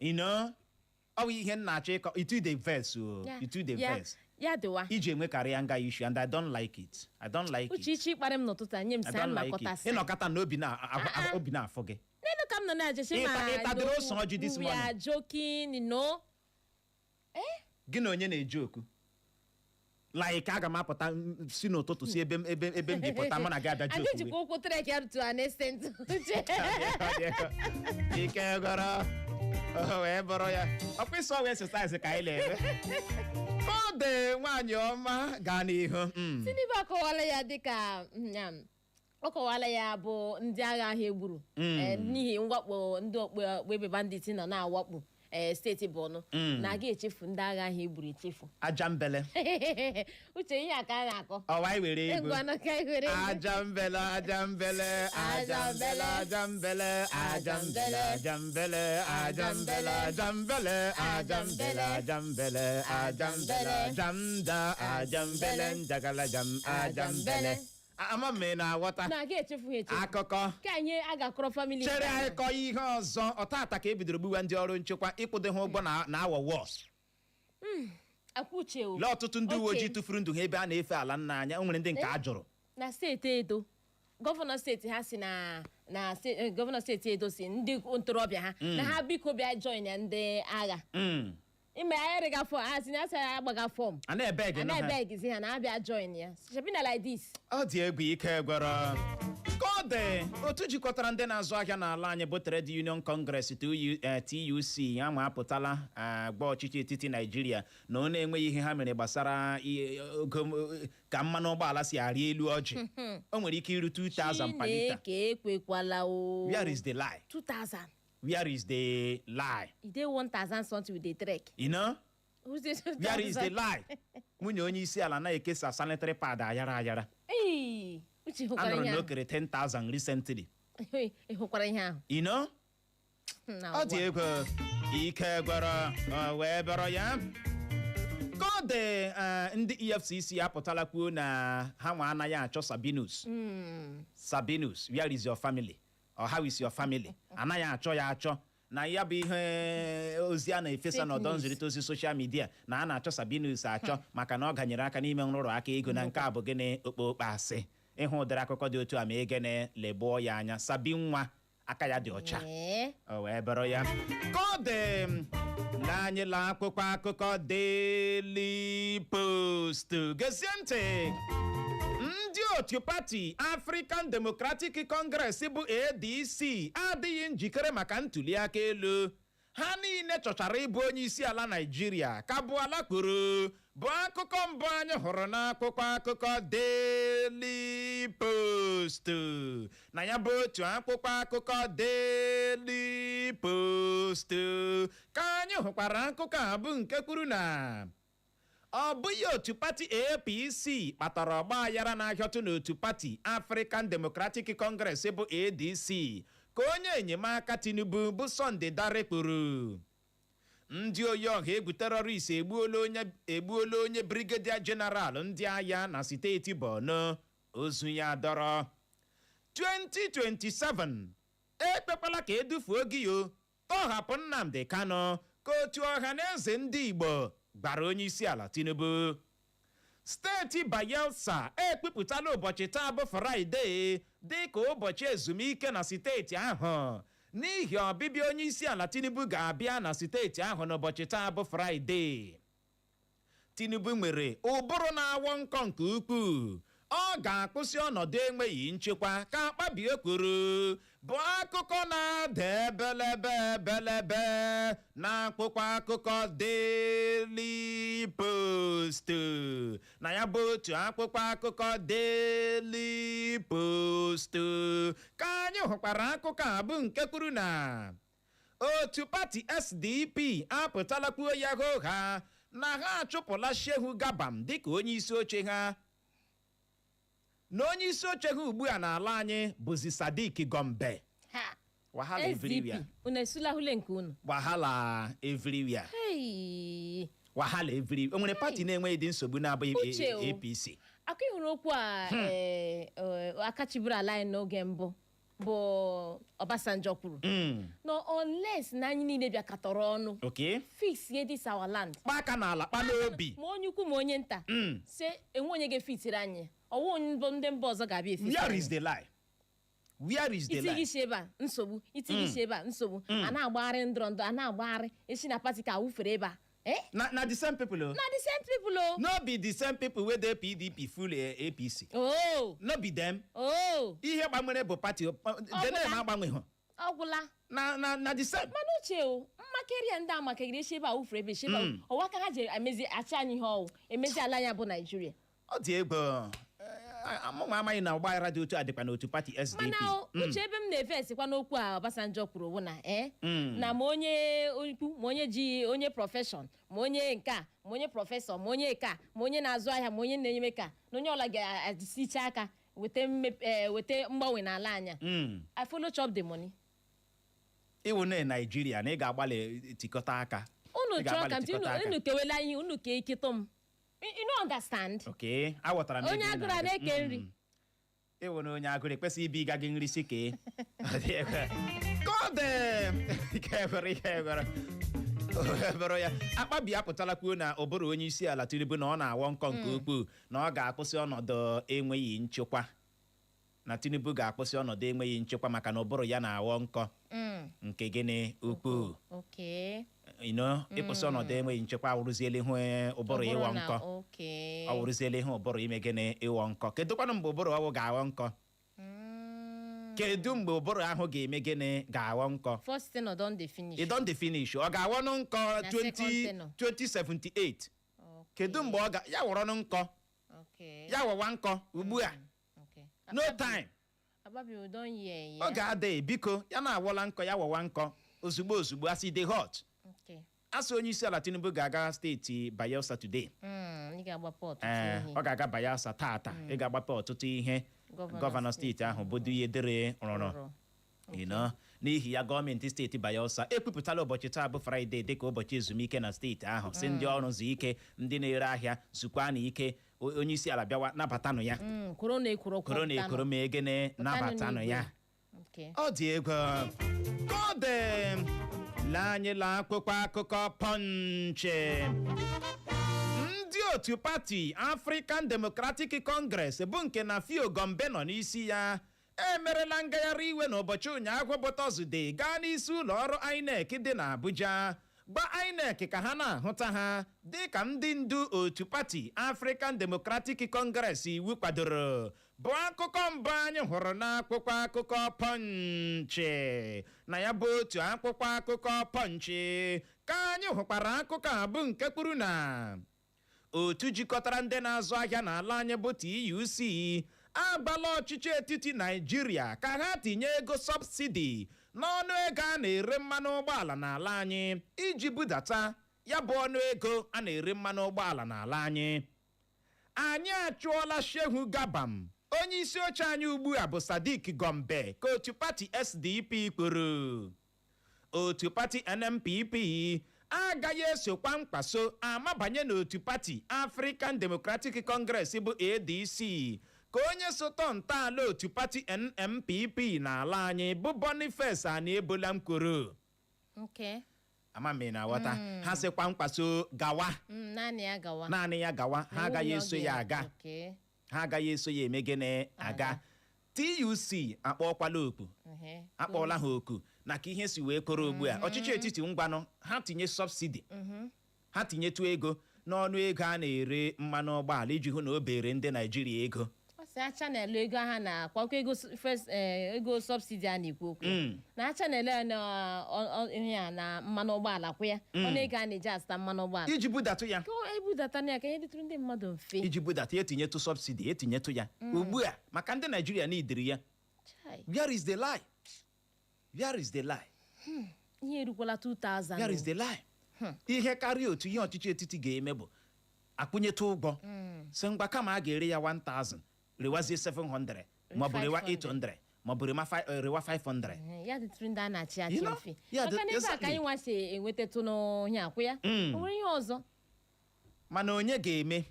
Ọ bụ ihe m na-achọ ịkọ. Itu dey vex o. Itu dey vex. Ya dịwa. Iji enwe karịa nga issue, and I don't like it. I don't like Uche, it. iche ịkparị m n'ụtụtụ a, nye m I sa don't m like it. makọtasị. Ịnọkọta na obi na Ah, ah. obi na-afụ gị. N'elu ka m nọ na-ejeche ma Ịtadịrị ose ọjị this we morning? are joking. Gị na onye na-eji oku, like aga m apụta si n'ụtụtụ si ebe m bi pụta, mụ na gị abịa ji Anyị okwu. jikwa ụkwụ trek ya to an extent, Uche. Ike gọrọ o wee bụrụ ya ọkwa ịsọ wee exercise ka anyị na-eme. Ọ dị nwaanyị ọma, gaa n'ihu. Tinubu akọwala ya dịka ọ kọwala ya bụ ndị agha ahụ egburu n'ihi mwakpo ndị okpu ebe bandit nọ na-awakpo steeti Borno, na aga echefu ndị agha ahụ egburu echefu. Aja mbele. Uche, ihe a ka a na-akọ. Ọwa anyị were ego. Ngwanụ, ka anyị were ego. Aja mbele, aja mbele, aja mbele, aja mbele, aja mbele, aja mbele, aja mbele, aja mbele, aja mbele, aja mbele, aja mbele, ajamda, aja mbele, njagala jam, aja mbele. Ama m ị na-aghọta. Na aga echefu ha echefu. Akụkọ. Ka anyị a ga-akọrọ family. Chere, anyị kọọ ihe ọzọ. Ọtata ka e bidoro gbuwa ndị ọrụ nchekwa ịkwụdo ha ụgwọ na awọ wọs. Akwa, Uche o. Lee ọtụtụ ndị uwe ojii Okay. tụfuru ndụ ha ebe a na-efe ala nna anya. O nwere ndị nke a jụrụ. Na steeti Edo, gọvanọ steeti ha si na gọvanọ steeti Edo si ndị ntorobịa ha na ha biko bịa join ya ndị agha. Ime anyị rịga form, a sị na asị anyị agbaga form. A na-ebe gị a nọ ha. Na-ebe gizi ha na abịa join ya, shebi na like this. Ọ dị egwu, ike gwara ka ọ dị. Otu jikọtara ndị na-azụ ahịa n'ala anyị bụ Trade Union Congress, TUC, ama apụtala agba ọchịchị etiti Naijiria na ọ na-enweghị ihe ha mere gbasara ogo ka mmanụ ụgbọala si arị elu ọjị. O nwere ike iru 2000 per liter. Chineke ekwekwala o. Where is the lie? 2000. Where is the lie? E dey 1000 something we dey trek. You know? Who's this? Where is the lie? Nwunye onye isi ala na-ekesa sanitary pad ayara ayara. Ee, Uche, hụkwara Anụrụ ihe na o ahụ? kere 10,000 recently. Ị hụkwara ihe ahụ? You know? Na Ọ dị ụwa. egwu, ike gwọrọ ọ wee bọrọ ya ka ọ dị. Ndị EFCC apụtala kwuo na ha nwa anaghị achọ Sabinus. Sabinus, where is your family or how is your family? Anaghị achọ ya achọ na ya bụ ihe ozi a na-efesa Fake n'ọdọ news. nzirịta ozi social media na a na-achọ Sabinus achọ maka na ọ ganyere aka n'ime nrụrụ aka ego, na nke a bụ gịnị? Okpokpo asị. Ịhụ ụdịrị akụkọ dị otu a, ma egene lebụọ ya anya. Sabi nwa aka ya dị ọcha. Ee. O wee bụrụ ya ka ọ dị. Na anyị la akwụkwọ akụkọ Daily Post. Gezie ntị, ndị otu pati African Democratic Congress bụ ADC adịghị njikere maka ntuli aka elu. Ha niile chọchara ịbụ onye isi ala Naịjirịa, ka bụ ala kwuru, bụ akụkọ mbụ anyị hụrụ n'akwụkwọ akụkọ Daily Post. Na ya bụ otu akwụkwọ akụkọ Daily Post ka anyị hụkwara akụkọ a bụ nke kwuru na ọ bụghị otu pati APC kpatara ọgba aghara na-ahịọtụ n'otu pati African Democratic Congress bụ ADC, ka onye enyemaka Tinubu bụ Sunday Dare kwuru. Ndị oyi ọha egwu terrorist egbuola onye brigadier general ndị agha na steeti Borno, ozu ya dọrọ. 2027 ekpekwala ka edufuo gị o, tọhapụ Nnamdi Kanu, ka otu ọha na eze ndị Igbo gbara onye isi ala Tinubu. Steeti Bayelsa ekpupụtala ụbọchị taa bụ Fraịde dị ka ụbọchị ezumike na steeti ahụ n'ihi ọbịbịa onye isi ala Tinubu ga-abịa na steeti ahụ n'ụbọchị taa bụ Fraịde. Tinubu nwere ụbụrụ na-awọ nkọ nke ukwuu, ọ ga-akwụsị ọnọdụ enweghị nchekwa, ka Akpabio kwuru, bụ akụkọ na-ada ebelebe ebelebe na akwụkwọ akụkọ Daily Post. Na ya bụ otu akwụkwọ akụkọ Daily Post ka anyị hụkwara akụkọ a bụ nke kwuru na otu pati SDP apụtala kwuo ya hoo ha na ha achụpụla Shehu Gabam dịka onye isi oche ha, na onye isi oche ha ugbu a n'ala anyị bụzi Sadiq Gombe. Ha. Wahala SDP everywhere. Unu esulahụle nke unu. Wahala everywhere. Hey. Wahala everywhere. O nwere party na-enweghị dị nsogbu na-abụghị Uche o. APC? Akụ ịhụrụ okwu a, aka chịburu ala anyị n'oge mbụ bụ Obasanjo kwuru no, unless na anyị niile bịakọtọrọ ọnụ fix ye this our land. Kpa aka n'ala, kpa n'obi. Ma onye ukwu ma onye nta, si enwe onye ga-efitiri anyị, ọwụ onye mbụ, ndị mba ọzọ ga-abịa efit. Where is the lie? Where is the Iti gị lie? si ebe a nsogbu, iti gị si ebe a nsogbu, a na-agbagharị ndọrọ ndọrọ, a na-agbagharị esi na party ka awụfere ebe a, eh. Na the same people o. Na the same people o. No be the same people wey dey PDP full APC? Oh. No be them? Oh. Ihe gbanwere bụ party, the name agbanweghị. Ọ gwụla. Na the same. Mana uche o, mmakeri ya ndị a makegiri esi ebe a wụfere ebe, esi ebe a ọwa aka ha ji emezi achị anyị, ihe ọwụ emezi ala anyị bụ Naijiria. Ọ dị egwu. Mụnwa amaghị na ọgbaghara dị otu a dịkwa n'otu party SDP. Mana uche, ebe m na-efe esikwa n'okwu a Obasanjo kwuru wụ na na ma onye ukwu, ma onye ji onye profession, ma onye nke a, ma onye professor, ma onye nke a, ma onye na-azụ ahịa, ma onye na-enyeme ka na onye ọla ga-adịsicha aka weta weta mgbanwe n'ala anya. I follow chop the money. Ịwụ na Naijiria na ị ga-agbalị tikọta aka. Unu Ị chọọ ga-agbalị ka m tikọta aka. unu kewela ihe unu kee iketọ m. You no understand. Okay, aghọtara m ebe Onye ị agụrụ a na-aga. na-eke nri. Ịwụ na onye agụrụ ekwesịghị ibe ịga gị nri si kee. Ọ dị egwu. Ka ọ dị ike egwere, ike egwere bụrụ ya. Akpabi apụtala kwuo na ụbụrụ onye isi ala Tinubu na ọ na-awọ nkọ nke ukwuu, na ọ ga-akwụsị ọnọdụ enweghị nchekwa, na Tinubu ga-akwụsị ọnọdụ enweghị nchekwa maka na ụbụrụ ya na-awọ nkọ nke gịnị ukwuu. Ịkwụsị ọnọdụ enweghị nchekwa awụrụziela ihu ụbụrụ ịwọ nkọ. Ọ wụrụziela ihe ụbụrụ ime gịnị, ịwọ nkọ. Kedụkwanụ mgbe ụbụrụ ọwụ ga-aghọ nkọ? Kedu mgbe ụbụrụ ahụ ga-eme gịnị, ga-aghọ nkọ? First tenure don dey finish. E don dey finish. ọ ga-aghọnụ nkọ Na 20 second tenure. 2078. Kedu mgbe ọ ga ya wọrọnụ nkọ? Ya wọwa nkọ ugbu a. No time. Akpabio don hear ya. Ọ ga-ada, biko, ya na-awọla nkọ, ya wọwa nkọ ozugbo ozugbo, asị dey hot. Asị onye isi ala Tinubu ga-aga steeti Bayelsa today. Ị ga-agbapụ ọtụtụ Ee, ihe. ọ ga-aga Bayelsa tata, ị ga-agbape ọtụtụ ihe. Gọvanọ. Gọvanọ steeti ahụ bụ Duyedere rụrụ. Rụrụ. N'ihi ya, gọọmenti steeti Bayelsa ekwupụtala ụbọchị taa bụ Fraịde dịka ụbọchị ezumike na steeti ahụ, si ndị ọrụ zuo ike, ndị na-ere ahịa zukwa na ike. Onye isi ala bịawa, nabatanụ ya. Kworo na ekworo. Kworo na ekworo, ma egene nabatanụ ya. Ọ dị egwu ka ọ dị. Lee anyị lee akwụkwọ akụkọ Punch. Ndị otu pati African Democratic Congress bụ nke na Fio Gombe nọ n'isi ya emerela ngagharị iwe n'ụbọchị ụnyaahụ bụ Tọzdee, gaa n'isi ụlọ ọrụ INEC dị n'Abuja, gba INEC ka ha na-ahụta ha dị ka ndị ndu otu pati African Democratic Congress iwu kwadoro, bụ akụkọ mbụ anyị hụrụ n'akwụkwọ akụkọ Punch. Na ya bụ otu akwụkwọ akụkọ Punch ka anyị hụkwara akụkọ a bụ nke kwuru na otu jikọtara ndị na-azụ ahịa n'ala anyị bụ TUC agbala ọchịchị etiti Naijiria ka ha tinye ego subsidy n'ọnụ ego a na-ere mmanụ ụgbọala n'ala anyị, iji budata ya bụ ọnụ ego a na-ere mmanụ ụgbọala n'ala anyị. Anyị achụọla Shehu Gabam, onye isi oche anyị ugbu a bụ Sadiq Gombe, ka otu pati SDP kwuru. Otu pati NNPP agaghị esokwa mkpaso amabanye n'otu pati African Democratic Congress bụ ADC, ka onye sotọ ntọala otu pati NNPP n'ala anyị bụ Boniface Aniebola kwuru. Ama m ị na-aghọta. Ha sịkwa mkpaso gawa. Naanị ya gawa. Naanị ya gawa, ha agaghị eso ya aga. Ha agaghị eso ya eme gịnị, aga. TUC akpọọkwala oku. Akpọọla ha oku na ka ihe si wee koro ugbu a, ọchịchị etiti ngwanụ, ha tinye subsidy, ha tinyetụ ego n'ọnụ ego a na-ere mmanụ ụgbọala iji hụ na o bere ndị Naijiria ego. Ọ sị acha na-ele ego ha na-akwakwa ego first ego subsidy a na-ekwu okwu na acha na-ele ya na ihe a na mmanụ ụgbọala kwụ ya, ọnụ ego a na-eji azụta mmanụ ụgbọala. Iji budatụ ya. Ka ebudata na ya ka ihe dịtụrụ ndị mmadụ mfe. Iji budata ya, etinyetụ subsidy, etinyetụ ya ugbu a maka ndị Naijiria n'idiri ya. Chai. Where is the lie? Where is the lie? Ihe erukwala 2000. Where is the lie? Ihe karịa otu ihe ọchịchị etiti ga-eme bụ akwụnyetụ ụgwọ, si ngwa, kama a ga-ere ya 1000, rewazie 700 maọbụ rewa 500. 800. Maọbụ rewa 500. Ya dịtụrụ ndị a na-achị achị You know? mfe, Yeah, maka na ebe a ka anyị nwa si enwetatụ n'ohi akwụ ya. O nwere ihe ọzọ? Mana onye ga-eme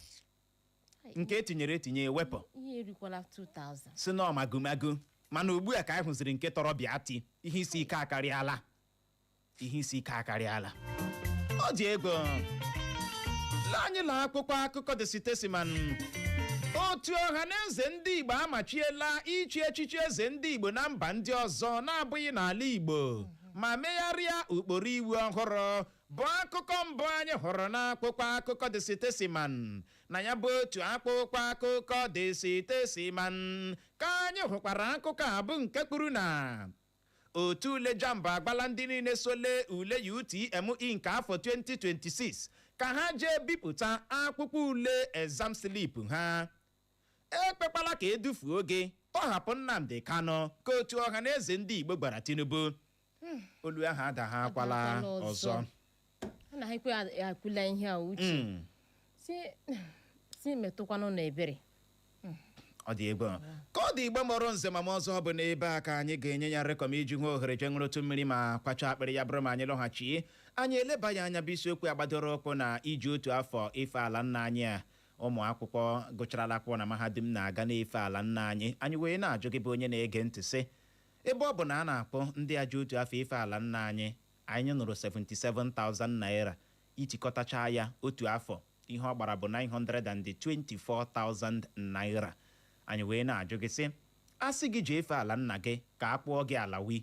nke etinyere etinye ewepụ? Ihe erikwala 2000. Si na ọmagumagu, mana ugbu a ka anyị hụziri nke tọrọ bịa ti, ihe isi ike akarịala, ihe isi ike akarịala. Ọ dị ego. Lee anyị na akwụkwọ akụkọ The Statesman. Otu ọha na eze ndị Igbo amachiela ichi echichi eze ndị Igbo na mba ndị ọzọ na-abụghị n'ala Igbo, ma megharịa ụkpụrụ iwu ọhụrụ, bụ akụkọ mbụ anyị hụrụ n'akwụkwọ akụkọ The Statesman. Na ya bụ otu akwụkwọ akụkọ The Statesman ka anyị hụkwara akụkọ a, bụ nke kwuru na otu ule JAMB agbala ndị niile so lee ule UTME nke afọ 2026 ka ha jee bipụta akwụkwọ ule exam slip ha. Ekpekwala ka edufuo gị, tọhapụ Nnamdi Kanu, ka otu ọha na eze ndị Igbo gwara Tinubu. Olu ahụ adagha akwala Adakwala. ọzọ. Ọzọ. A na ha ekwe akwụla ihe a, Uche. Si metụkwanụ na ebere. Ọ dị egwu ka ọ dị. Igbo mụrụ nze ma m ọzọ, ọ bụ n'ebe a ka anyị ga-enye ya rekọm iji hụ ohere jee ṅụrụtụ mmiri ma kwacha akpịrị. Ya bụrụ ma anyị lọghachie, anyị eleba ya anya, bụ isiokwu agbadoro ụkwụ na iji otu afọ ife ala nna anyị a ụmụ akwụkwọ gụcharala akwụkwọ na mahadum na-aga na-efe ala nna anyị. Anyị wee na-ajụ gị bụ onye na-ege ntị sị, ebe ọ bụ na a na-akpọ ndị aja otu afọ ife ala nna anyị, anyị nụrụ 77,000 naira, itikọtacha ya otu afọ, ihe ọ gbara bụ 924,000 naira. Anyị wee na-ajụ gị sị, a sị gị jee efe ala nna gị ka a kpụọ gị ala wi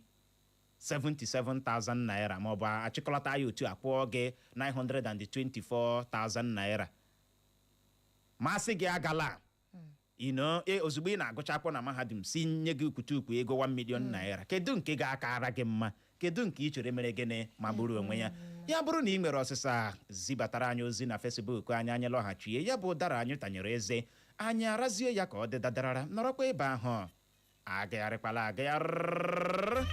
77,000 naira, maọbụ achịkọlata ya otu a kwụọ gị 924,000 naira, masị gị agala ino e ozugbo ị na-agụcha akwụkwọ na mahadum, si nye gị ukwutukwu ego 1 million naira, kedu nke ga-akara gị mma? Kedu nke ị chere mere gịnị ma bụrụ onwe ya? Ya bụrụ na ị nwere ọsịsa, zibatara anyị ozi na Facebook anyị. Anyị lọghachie, ya bụ ụdara anyị tanyere eze, anyị arazie ya ka ọ dị dadarara. Nọrọkwa ebe ahụ, agagharịkwala agagharị.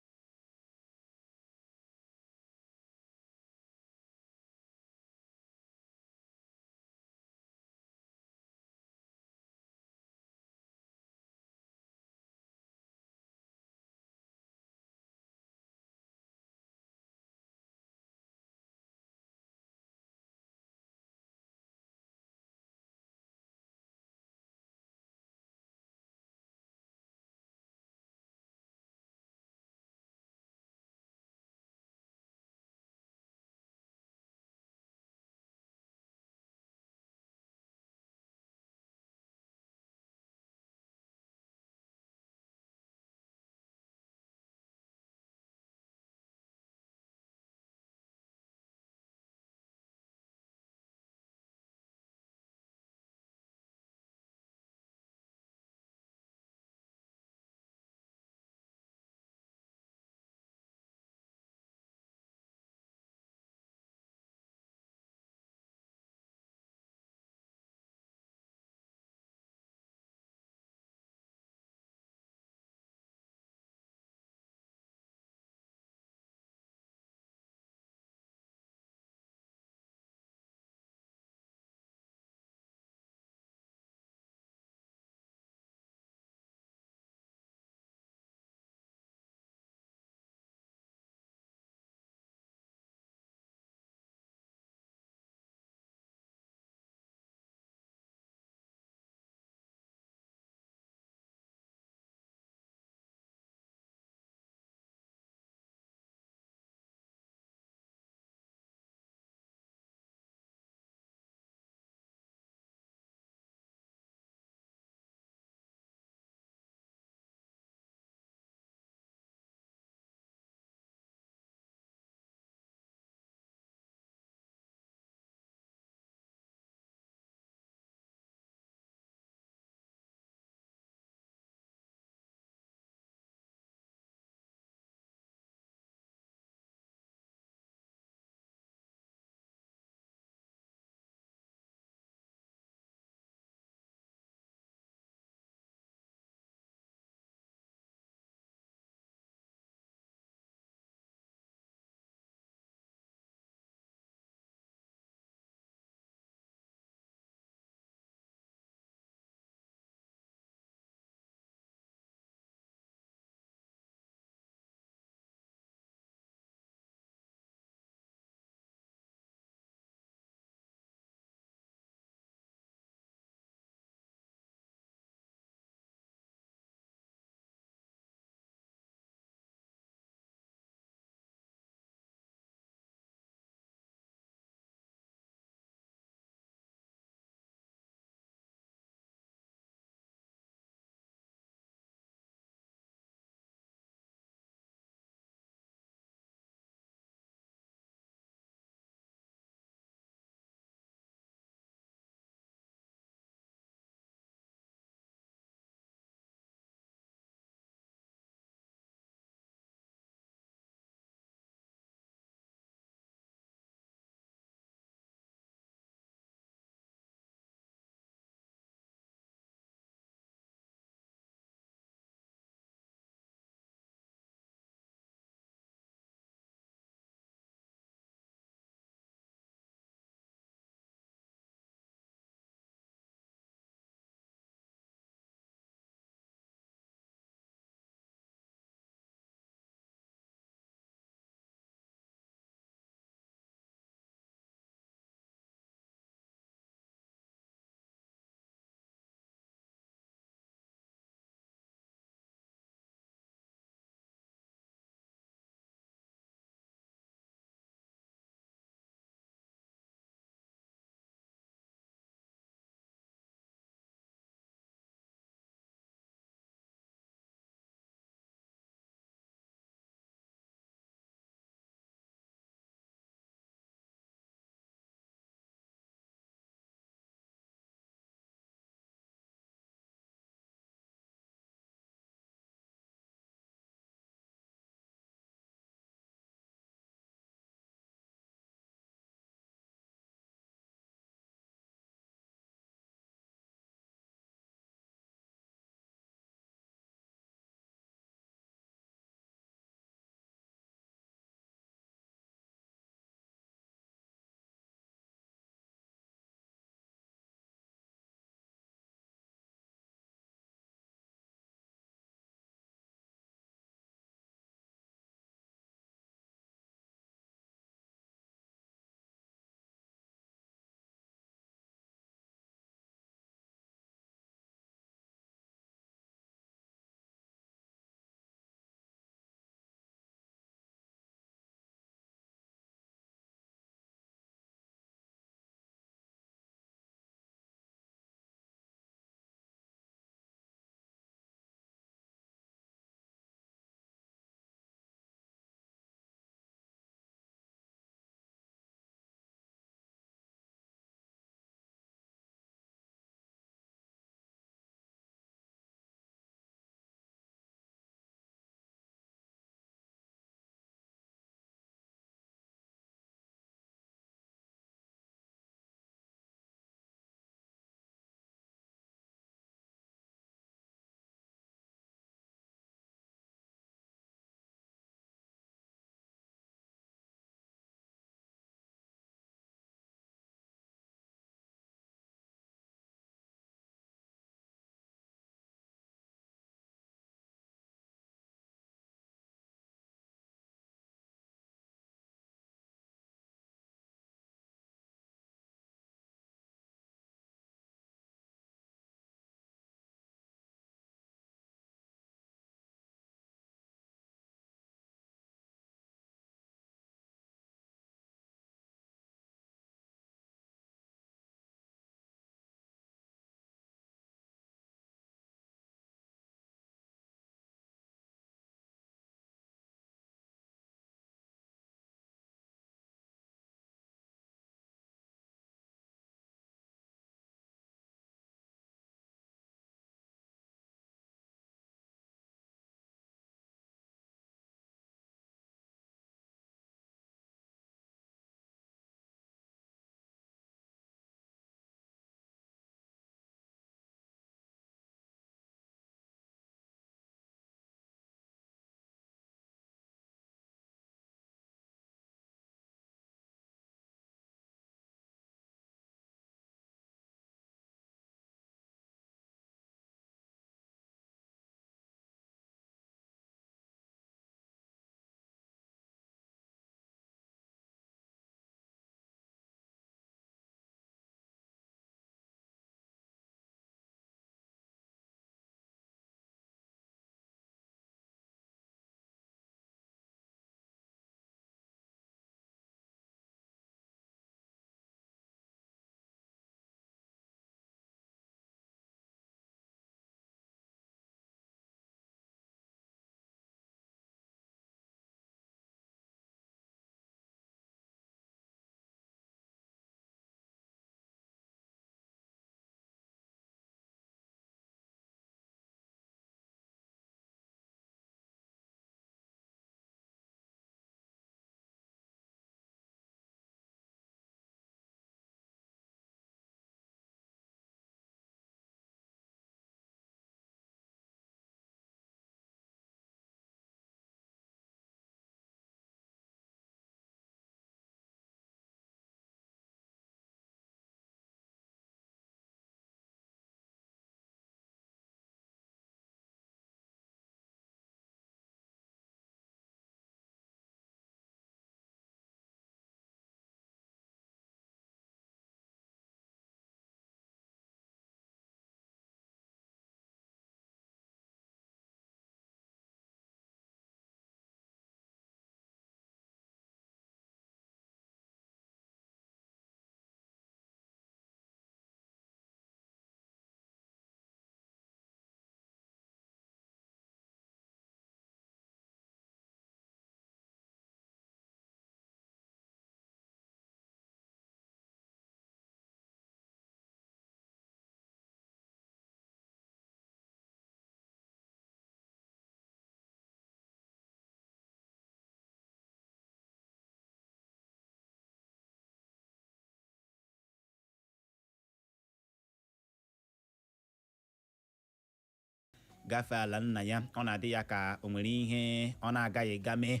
Gafee ala nna ya, ọ na-adị ya ka o nwere ihe ọ na-agaghị ga mee.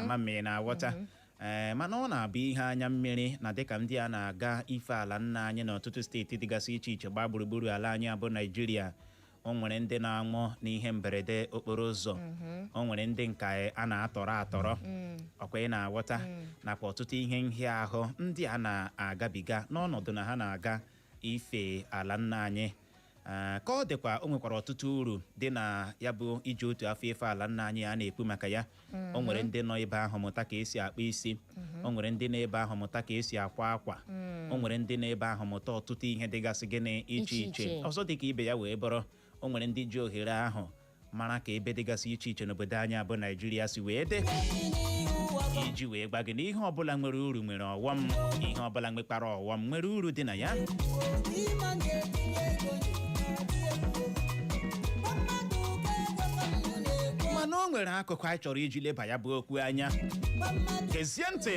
Ama m ị na-aghọta. Ee, mana ọ na-abụ ihe anya mmiri na dịka ndị a na-aga ife ala nna anyị n'ọtụtụ steeti dịgasị iche iche gbaa gburugburu ala anyị abụ Naijiria, o nwere ndị na-anwụ n'ihe mberede okporo ụzọ, o nwere ndị nka a na-atọrọ atọrọ, ọkwa ị na-aghọta, nakwa ọtụtụ ihe nhịahụ ndị a na-agabiga n'ọnọdụ na ha na-aga ife ala nna anyị. Ee, ka ọ dịkwa, o nwekwara ọtụtụ uru dị na ya bụ iji otu afọ ife ala nna anyị a na-ekwu maka ya. O nwere ndị nọ ebe ahụ mụta ka esi akpa isi, o nwere ndị nọ ebe ahụ mụta ka esi akwa akwa, o nwere ndị nọ ebe ahụ mụta ọtụtụ ihe dịgasị gịnị iche Iche iche iche. Ọzọ dị ka ibe ya wee bụrụ, o nwere ndị ji ohere ahụ mara ka ebe dịgasị iche iche n'obodo anyị abụ Naijiria si wee dị, iji wee gwa gị na ihe ọbụla nwere uru nwere ọghọm, ihe ọbụla nwekwara ọghọm nwere uru dị na ya. Mana o nwere akụkụ anyị chọrọ iji leba ya bụ okwu anya. Gezie ntị.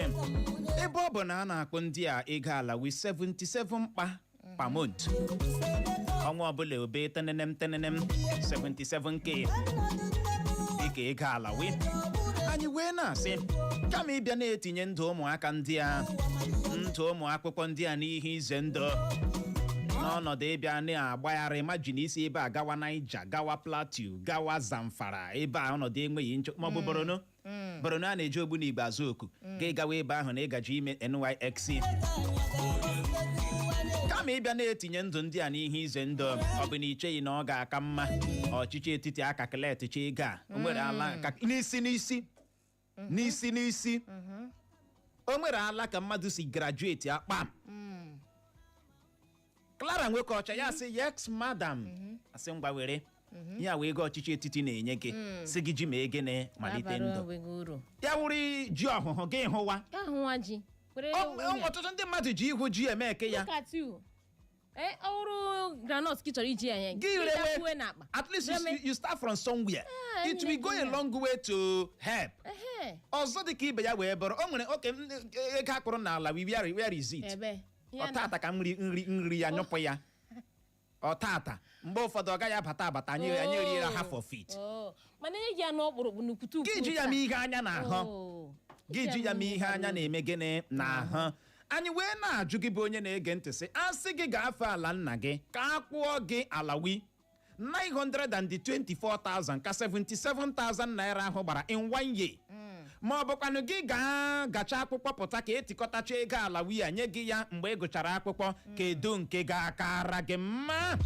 Ebe ọ bụ na a na-akpụ ndị a ego ala wi 77 mkpa per month, ọnwa ọbụla, obe tenenem tenenem 77K dịka ego ala wi, anyị wee na-asị, kama ịbịa na-etinye ndụ ụmụaka ndị a, ndụ ụmụ akwụkwọ ndị a n'ihe ize ndụ n'ọnọdụ ịbịa na-agbagharị, imagine isi ebe a gawa Niger, gawa Plateau, gawa Zamfara, ebe a ọnọdụ enweghị nchekwa, maọbụ Borno. Borno a na-eji ogbunigwe azụ oku ga gawa ebe ahụ na ịgaji ime NYSC, kama ịbịa na-etinye ndụ ndị a n'ihe ize ndụ, ọ bụ na icheghị na ọ ga-aka mma ọchịchị etiti akakaleticha ego a? O nwere ala n'isi n'isi n'isi n'isi, o nwere ala ka mmadụ si graduate akpam. Clara nwoke ọcha ya sị, "Yes madam." Asị, "Ngwa, were ya wee ego ọchịchị etiti na-enye gị, si gị ji ma egene malite Abara ndụ." onwe gị uru. Ya wụrụ ji ọhụhụ gị hụwa. Ya hụwa ji were nwunye. Ọtụtụ ndị mmadụ ji ihu ji eme eke ya. Look at you. Eh, ọ wụrụ groundnut ka ị chọrọ iji ya nye Gị rewe. Gakwuwe n'akpa. At least Reme. you start from somewhere. Ah, It will go a long way to help. Ọzọ dị ka ibe ya wee bụrụ, o nwere oke ego akpụrụ n'ala, we where is it? Ebe Ya na- Ọtata ka nri nri nri ya nyụpụ ya. Ọtata mgbe ụfọdụ ọ gaghị abata abata, anyị eriela half of it. Oh, mana enye gị ya n'ọkpụrụkpụ n'ukwutu. Gị ji ya mee ihe anya na-ahụ. Gị ji ya mee ihe anya na-eme gịnị n'ahụ. Anyị wee na-ajụ gị bụ onye na-ege ntị, sị, asị gị ga-afe ala nna gị ka a kwụọ gị alawi 924,000 ka 77,000 naira ahụ gbara in one year, ma ọ bụkwanụ gị gaa gacha akwụkwọ pụta ka etikọtacha ego alawi a nye gị ya mgbe ị gụchara akwụkwọ, kedu nke ga-akara gị mma?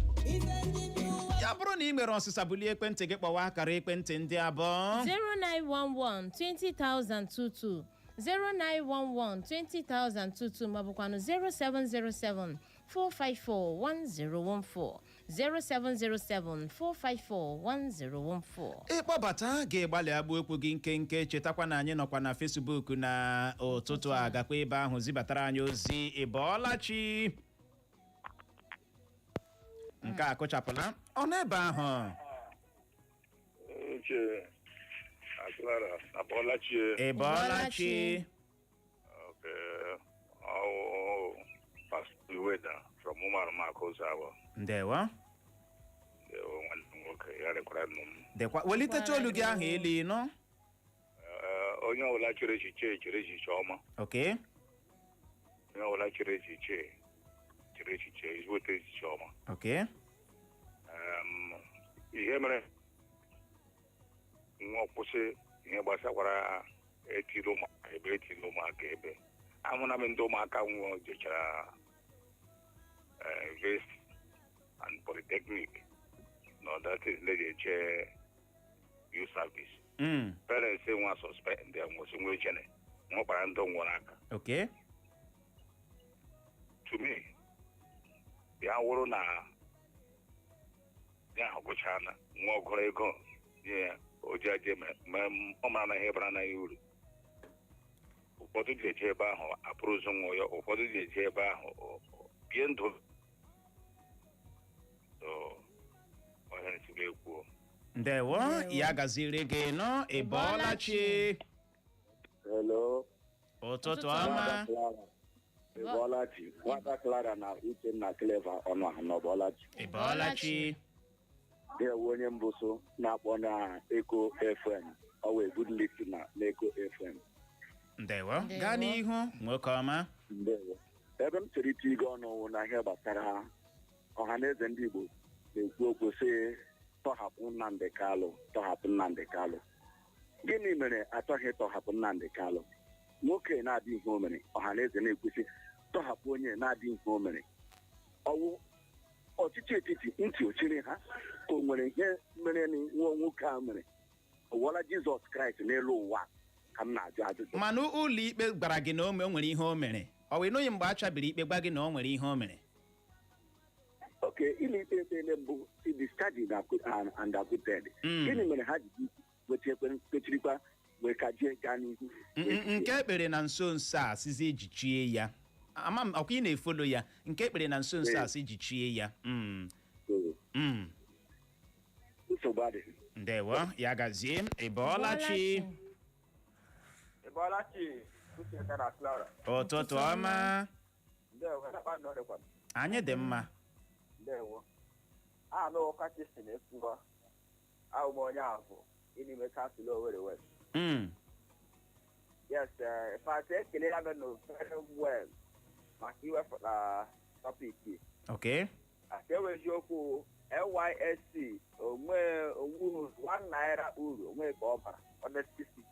Ya bụrụ na ị nwere ọsịsa, bulie ekwentị gị kpọwa akara ekwentị ndị abụọ: 0911 20022, 0911 20022, maọbụkwanụ 0707 454 1014, 0707 454 1014. Ịkpọbata ga-egbalị agba okwu gị nkenke. Chetakwa na anyị nọkwa na Facebook na ụtụtụ a. Gakwa ebe ahụ zibatara anyị ozi. Ị bọọla chi? Nke a kụchapụla ọ n'ebe ahụ. Uche na Clara, abọọla chi. Ị bọọla chi? Okay. Oh, Pastor Iweda from Umarumaku Ụzọ. Ndewo. Nwanne m nwoke ya rekwara nụ m. Dekwa, welitecha olu gị ahụ elu ịnụ. Ee, onye ọbụla chere echiche chere echiche ọma. Onye ọbụla chere echiche chere echiche ezigbote echiche ọma. Ihe mere nwa kwụsị ihe gbasakwara etiri ụmụaka ebe, etiri ụmụaka ebe, ahụna m ndị ụmụaka nwụọ jechara university and polytechnic na other things ndị eche youth service. Parents nwa suspend ya, nwụsị nwa echene nwekwara ndị nwụrụ aka. To me, ya wụrụ na ya ahụ gụchana nwa ọgụrụ ego nye ya, o ji aje mee ọ mara na ihe bara anaghị uru. Ụfọdụ ji eje ebe ahụ apụrụ ụzọ nwa ya, ụfọdụ ji eje ebe ahụ bie ndụ. So, ọhịa nsigbo ekwuo. Ndewo, ya gaziri gị nụ. Ị bọọla chi? Hello. Ụtụtụ ọma. Clara. Ị bọọla chi? Nwata Clara na Uchenna Clever ọnụ ahụ na ọbọọla chi. Ị bọọla chi? Ndewo, onye mbụ so na-akpọ na Eko FM. Ọ wee good listener na Eko FM. Ndewo. Ndewo. Gaa n'ihu, nwoke ọma. Ndewo. Ebe m chere ite ige ọnụ wụ na ihe gbasara ọha na eze ndị Igbo na-ekwu okwu sị tọhapụ Nnamdi Kalụ, tọhapụ Nnamdi Kalụ. Gịnị mere achọghị tọhapụ Nnamdi Kalụ? Nwoke na-adị ihe o mere, ọha na eze na-ekwesị tọhapụ onye na-adị ihe o mere. Ọwụ ọchịchị etiti ntị ochiri ha ka o nwere ihe mere na nwa nwoke a mere? Ọ wụọla Jizọs Kraịst n'elu ụwa ka m na-ajụ ajụjụ. Mana ụlọ ikpe gwara gị na o nwere ihe o mere. Ọ wee nụghị mgbe a chabiri ikpe gwa gị na o nwere ihe o mere? Oke ụlọ ikpe ekpele mbụ si discharged and acquitted. Gịnị mere ha ji kpechirikwa wee ka jee gaa n'ihu? Nke ekpere na nso nso a sizi ejichie ya, ama m ọkwa ị na-efollow ya, nke ekpere na nso nso a si jichie ya. Nsogbu adịghị. Ndewo, ya gazie. Ị bọọla chi? Ịbọọla chi, Uche na Clara. Ụtụtụ ọma. Ndewo, nakpa nọrịkwa. Anyị dị mma. Ndewo. Anụ kachi si na-ekwuwa. Ahụ m onye ahụ n'ime council Owerri West. Yes, in fact, ekelela m nụ very well maka iwepụta topic. Aka ewe eziokwu, NYSC onwe onwe ₦1 uru onwe ka ọ bara, honestly speaking.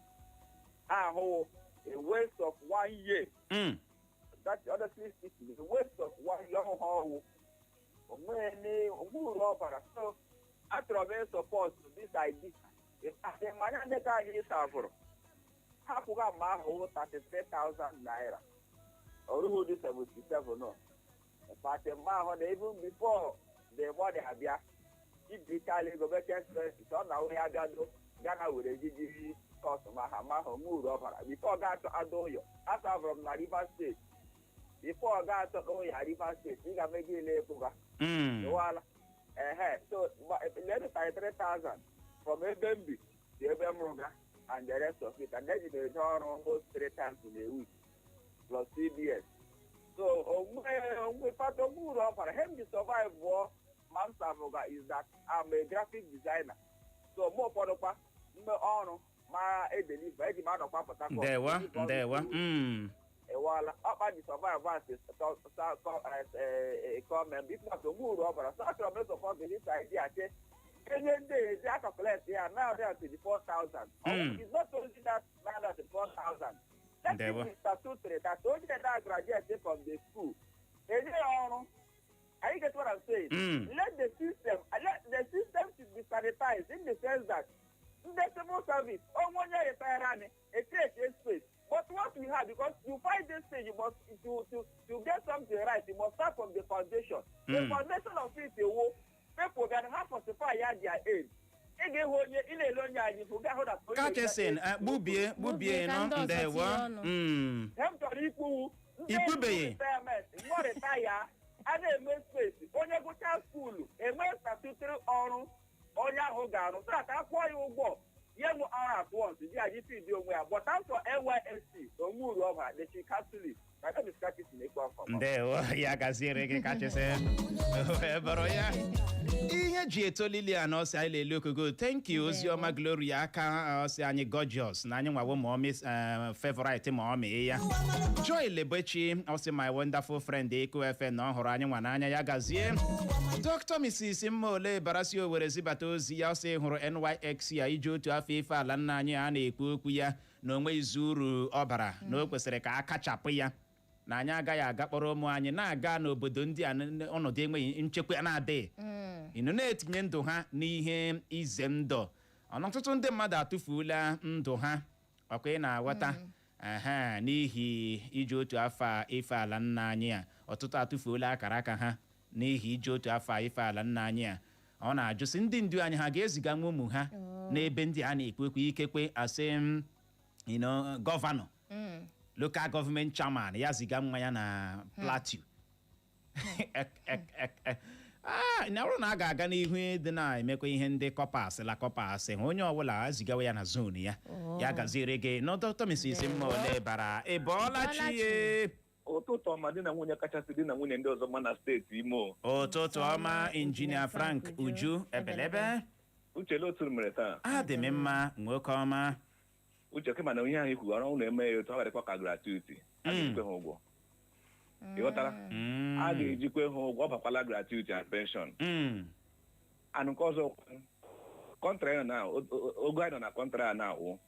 Ahụ a waste of one year. That, honestly speaking, a waste of one year ọhụụ onwe ní onwe uru ọ bara. So achọrọ m ịsupport this idea. In fact, mmanya ndị ka anyị savụrụ ha kwụga mma ahụ ₦33,000, oruhu dị 77 nọ. In fact, mma ahụ na even before the money abịa ibichala ego meche expenses, ọ na ya abịado Ghana were jiji course ma ha ma ahụ onwe uru ọ bara. Before ọ ga-atọ adụ ụyọ, asavụrụ m na Rivers State. Before ọ ga-atọ ụyọ Rivers State, ị ga-emega ile ekwuga. Ịwala ehe, so let 33,000 from ebe m bi to ebe m rụga and the rest of it, and eji m eje ọrụ almost three times in a week plus CBS. So onwe onwe fata onwe uru ọ bara. He m ji survive bụọ ma m savụga is that I'm a graphic designer, so mgbe ụfọdụ kwa mgbe ọrụ ma edeliver eji m anọkwa Port Harcourt. Ndewo. Deliver ọrụ. Ndewo. Ịwala ọkpa ji survive as a comment. If not, onwe uru ọ bara. So achọrọ m ịsupport this idea che enye ndị ezi acalculate ya 924,000. It's not only that 924,000. Let Ndewo. it be statutory that onye na graduate from the school enye ya ọrụ. Are you get what I'm saying? Mm. Let the system should be sanitized in the sense that the civil service, onwe onye retire anyị, e create a space. But what we have, because you find this thing, you must to get something right, you must start from the foundation. The foundation of it ewo people can have falsify ya their age. Ị ga-ehụ onye ị na-ele onye anyị hụ ga-ahụ na onye Kachesin, gbubie gbubie. Gbubie ka Nọ ndị ọzọ ndewo. tinye ọnụ. Ihe m chọrọ ikwuwu, ndị Ikwubeghị. retirement mgbe retire a na-eme space, onye gụchaa school enwe statutory ọrụ onye ahụ ga-arụ so that akwụọ ya ụgwọ ya enwe ọrụ at once ji aji feed onwe ya. But as for NYSC, onwe uru ọ bara. They should cancel it. My name is Kachesin Ekwe Afọ. Ndewo, ya gaziere gị, Kachesin. Wee bụrụ ya ihe ji eto Lilian ọsị anyị lele okogo. Thank you. Oziọma Gloria aka ọsị anyị gorgeous na anyị nwawo ma ọmị favorite ma ọmị ya. Joy Lebechi ọsị my wonderful friend Eko FM, na ọ hụrụ anyị nwa n'anya. Ya gazie. Dr. Mrs. Mmaole Barasi Owere zibata ozi ya, ọsị hụrụ NYX ya iji otu afọ ife ala nna anyị a na-ekwu okwu ya na onwe izu uru ọ bara, na o kwesịrị ka a kachapụ ya, na anyị agaghị aga kpọrọ ụmụ anyị na-aga n'obodo ndị a ọnọdụ enweghị nchekwa na-adịghị ịnụ na-etinye ndụ ha n'ihe ize ndụ. Ọtụtụ ndị mmadụ atụfuola ndụ ha, ọkwa ị na-aghọta aha, n'ihi iji otu afọ a ife ala nna anyị a. Ọtụtụ atụfuola akara aka ha n'ihi iji otu afọ a ife ala nna anyị a. Ọ na-ajụsị ndị ndu anyị ha ga-eziga nwa ụmụ ha n'ebe ndị a na-ekwu ekwe ikekwe asị m governor, local government chairman ya ziga nwa ya na Plateau. Na bụrụ na a ga-aga n'ihu ịdị na-emekwa ihe ndị corpers la corpers ha, onye ọbụla zigawa ya na zone ya. Ya gaziere gị nọ, Dr. Mrs. Mmaole bara. Ị bọọla chi ye? Ụtụtụ. Ụtụtụ ọma, di na nwunye kachasị di na nwunye ndị ọzọ mma na steeti Imo. Ụtụtụ ọma, Injinia Frank Uju Ebelebe. Uche, otu mere taa? Adị m mma, nwoke ọma. Uche, kema na onye ahụ ikwuru ọrụ ụlọ eme ya otu ọ ga-adịkwa ka gratuity, a ga-ejikwe ha ụgwọ, ị ghọtara? A ga-ejikwe ha ụgwọ, ọ bakwala gratuity and pension. Anụ nke ọzọ, country anyị nọ na ogo anyị nọ na country a na-awụ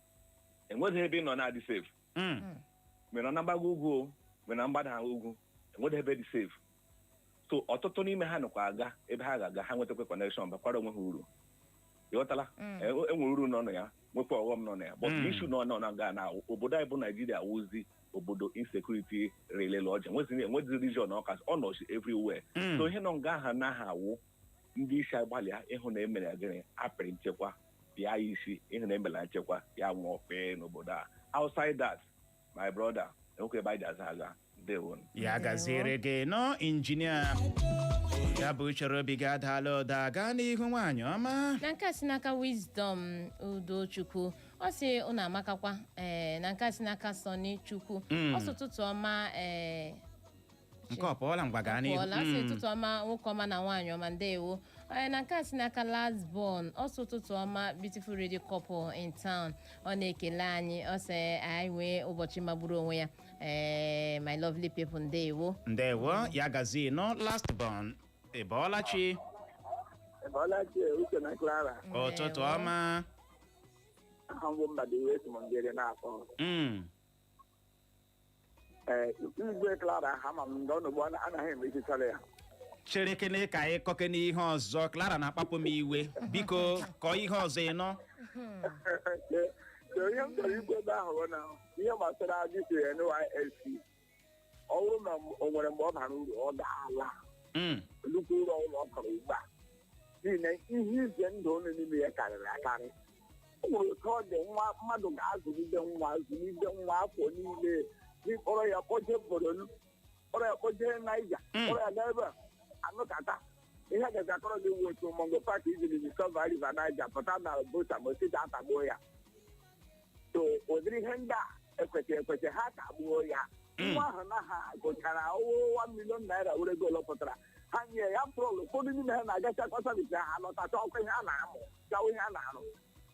enweghị ebe ị nọ na-adị safe. Ma ị nọ na mgbago ugwu o, ma ị na mgbada ugwu, enweghị ebe dị safe. So ọtụtụ n'ime ha nọkwa aga ebe ha ga-aga, ha nwetakwa connection, bakwara onwe ha uru, ịghọtala? Enwere uru nọ na ya, nwekwa ọghọm nọ na ya, but issue nọ na ga na obodo anyị bụ Naijiria wụzi obodo insecurity relele ọjọọ. Enwezi region ọka ọ nọchi everywhere. So ihe nọ nga aha na aha awụ ndị isi agbalịa ịhụ na emere gịnị apịrị nchekwa pịa ya isi, ịhụ na emela nchekwa ya nwụọ fee n'obodo a. Outside that, my brother, enwekwa ebe anyị ji aza aga. Ndewo. Ya gaziere gị nọ, injinia. Ya bụ uchere obi gị adaala ụda. Gaa n'ihu, nwaanyị ọma. Na nke a si n'aka Wisdom Udochukwu, ọ sị ụnụ amakakwa. Ee, na nke a si n'aka Sọni Chukwu, ọ sị ụtụtụ ọma. Ee. Nke ọ pụọla? Ngwa, gaa n'ihu. Pụọla. Ọ sị ụtụtụ ọma, nwoke ọma na nwaanyị ọma, ndewo. Ee, na nke a si n'aka Lasbon, ọ sị ụtụtụ ọma, beautiful radio couple in town. Ọ na-ekele anyị, ọ sị anyị nwee ụbọchị magburu onwe ya. Ee, my lovely people, ndewo. Ndewo, ya gazie nọ, last born. Ị bọọla chi? Bọlachi, Uche na Clara. Ụtụtụ ọma. Aha mbụ mmadụ iwe si m ngere na-akpọ. Ee, igwe Clara, ha ma m ndị ọnụ ugbu a anaghị emechichara ya. Chere kene ka anyị kọkene ihe ọzọ. Clara na-akpapụ m iwe. Biko, kọọ ihe ọzọ ị nọ. So ihe m chọrọ ikwu ebe ahụ bụ na ihe gbasara dịka NYSC, ọ bụrụ na o nwere mgbe ọ bara uru, ọ ga-ala nnukwu uru ọbụla ọ bara ugbu a, n'ihi na ihe ize ndụ nọ n'ime ya karịrị akarị. O nwere otu ọ dị, nwa mmadụ ga-azụlite nwa, zụlite nwa afọ niile, kpọrọ ya kpọjee Borno, kpọrọ ya kpọjee Naija, kpọrọ ya gaa ebe a anụkata ihe gaji akọrọ gị wu otu Mungo Park ijiri discover River Niger pụta na bota ma osisi atagbuo ya. So ụdịrị ihe ndị a ekwesịrị ekwesị ha tagbuo ya. Nwa ahụ na ha gụchara ọwụ ₦1 million were ego ole pụtara ha nye ya prọl. Ụfọdụ n'ime ha na-agachakwa service, ha lọtacha ọkụ ihe a na-amụ chawa ihe a na-arụ.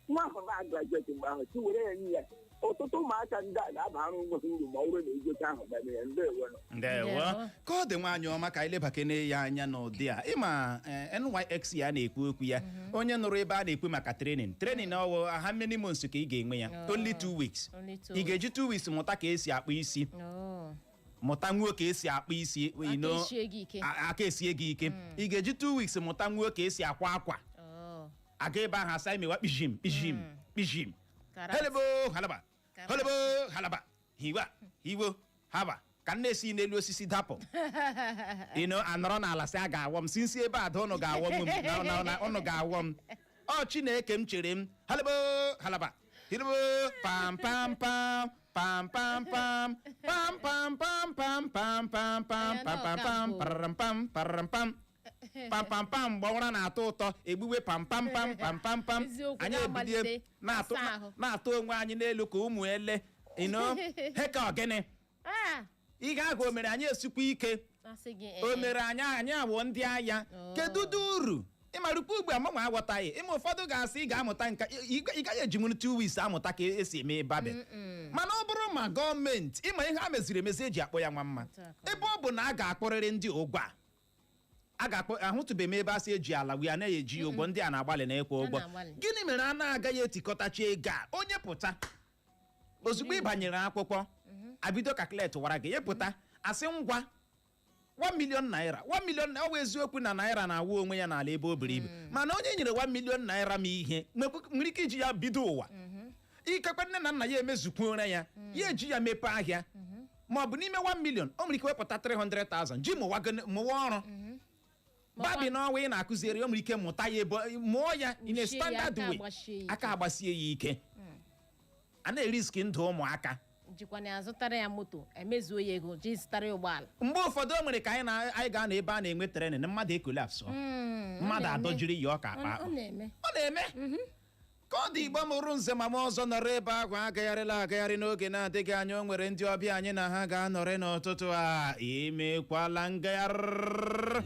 Nwa ahụ na-agraduate mgbe ahụ chi were ya nye ya. Ọtụtụ ụmụaka ndị a ga-abara onwe ha uru ma ọ bụrụ na egocha ahụ mere ya. Ndewo. Ndewo. Ka ọ dị, nwaanyị ọma, ka anyị lebakene ya anya n'ụdị a. Ịma NYSC a na-ekwu okwu ya, onye nụrụ ebe a na-ekwu maka training ọwụ how many months ka ị ga-enwe ya? Only 2 weeks. Only 2. Ị ga-eji 2 weeks mụta ka esi akpụ isi? Oh. Mụta nwuo ka esi akpụ isi, you Aka know, eshie gị ike. Aka esie gị ike. Ị ga-eji 2 weeks mụta nwuo ka esi akwa akwa? Oh. Aga ebe ahụ asa imewa kpijim kpijim kpijim. Karate. Helebo halaba. Karate. Helebo halaba, hiwa hiwo haba, ka m na-esi n'elu osisi dapụ ino anọrọ n'ala sị a ga-awọ m si nsi ebe ada ụnụ ga-awọ m na ụnụ ga-awọ m. Ọ Chineke m chere m. Halebo halaba, helebo pam pam pam pam pam pam pam pam pam pam pam pam pam pam pam pam pararam pam pararam pam pam pam pam. Mgbe ụra na-atọ ụtọ egbuwe pam pam pam pam pam pam. Eziokwu, Anyị ebilie na-amalite na-atụ asa ahụ. Na-atụ onwe anyị n'elu ka ụmụ ele ino heka ogene. Ah, Ihe ahụ o mere anyị esikwa ike. Asị gị. O mere anyị awụ ndị agha. Oh. Kedu ụdị uru ịmarụkwa ugbu a? Mụnwa aghọtaghị. Ịma ụfọdụ ga-asị ị ga-amụta nka, ị gaghị ejinwuru 2 weeks amụta ka esi eme barbing. Mana ọ bụrụ ma gọọmenti, ịma ihe ha meziri emezi eji akpọ ya nwa mma. Otu a ka ọ Ebe ọ bụ na a ga-akpọrịrị ndị ụgwọ a ga-akpọ, ahụtụbeghị m ebe a sị eji ala wee anaghị eji ya ụgwọ. Ndị a na-agbalị na ịkwụ Ha ụgwọ. na-agbalị. Gịnị mere a na-agaghị etikọtachi ego a? Onye pụta ozugbo ị banyere akwụkwọ, abido calculate wara gị, ịpụta asị ngwa, 1 million naira, 1 million. Ọ bụ eziokwu na naira na-awụ onwe ya n'ala ebe o buru ibu, mana onye nyere 1 million naira ma ihe nwere ike iji ya bido ụwa. Ikekwe nne na nna ya emezukwuora ya, ya eji ya mepee ahịa, ma ọ bụ n'ime 1 million o nwere ike wepụta 300,000 ji mụwa mụwa ọrụ barbing n'ọnwa ị na-akụzieri. O nwere ike mụta ya ebe mụọ ya in a Mụchie ya, standard aka way. agbasie ya ike. Aka agbasie ya ike. A na-erisk ndụ ụmụaka. Jikwa na azụtara ya moto, emezuo ya ego ji zụtara ya ụgbọala. Mgbe ụfọdụ o nwere ka anyị ga-anọ ebe a na-enwe training, mmadụ ecollapse, mmadụ adọjiri ya ọka akpa Ọ akpa. na-eme. Ọ na-eme. Ka ọ dị, Igbo mụrụ nze ma m ọzọ nọrọ ebe ahụ, agagharịla agagharị. N'oge na-adịghị anya, o nwere ndị ọbịa anyị na ha ga-anọrị n'ụtụtụ a. Imekwala ngagharị.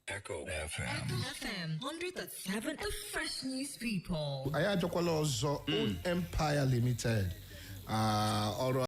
Echo FM. FM 100.7, the fresh news people. Anyị ajọkwala ọzọ. Old Empire Limited, ọrụ.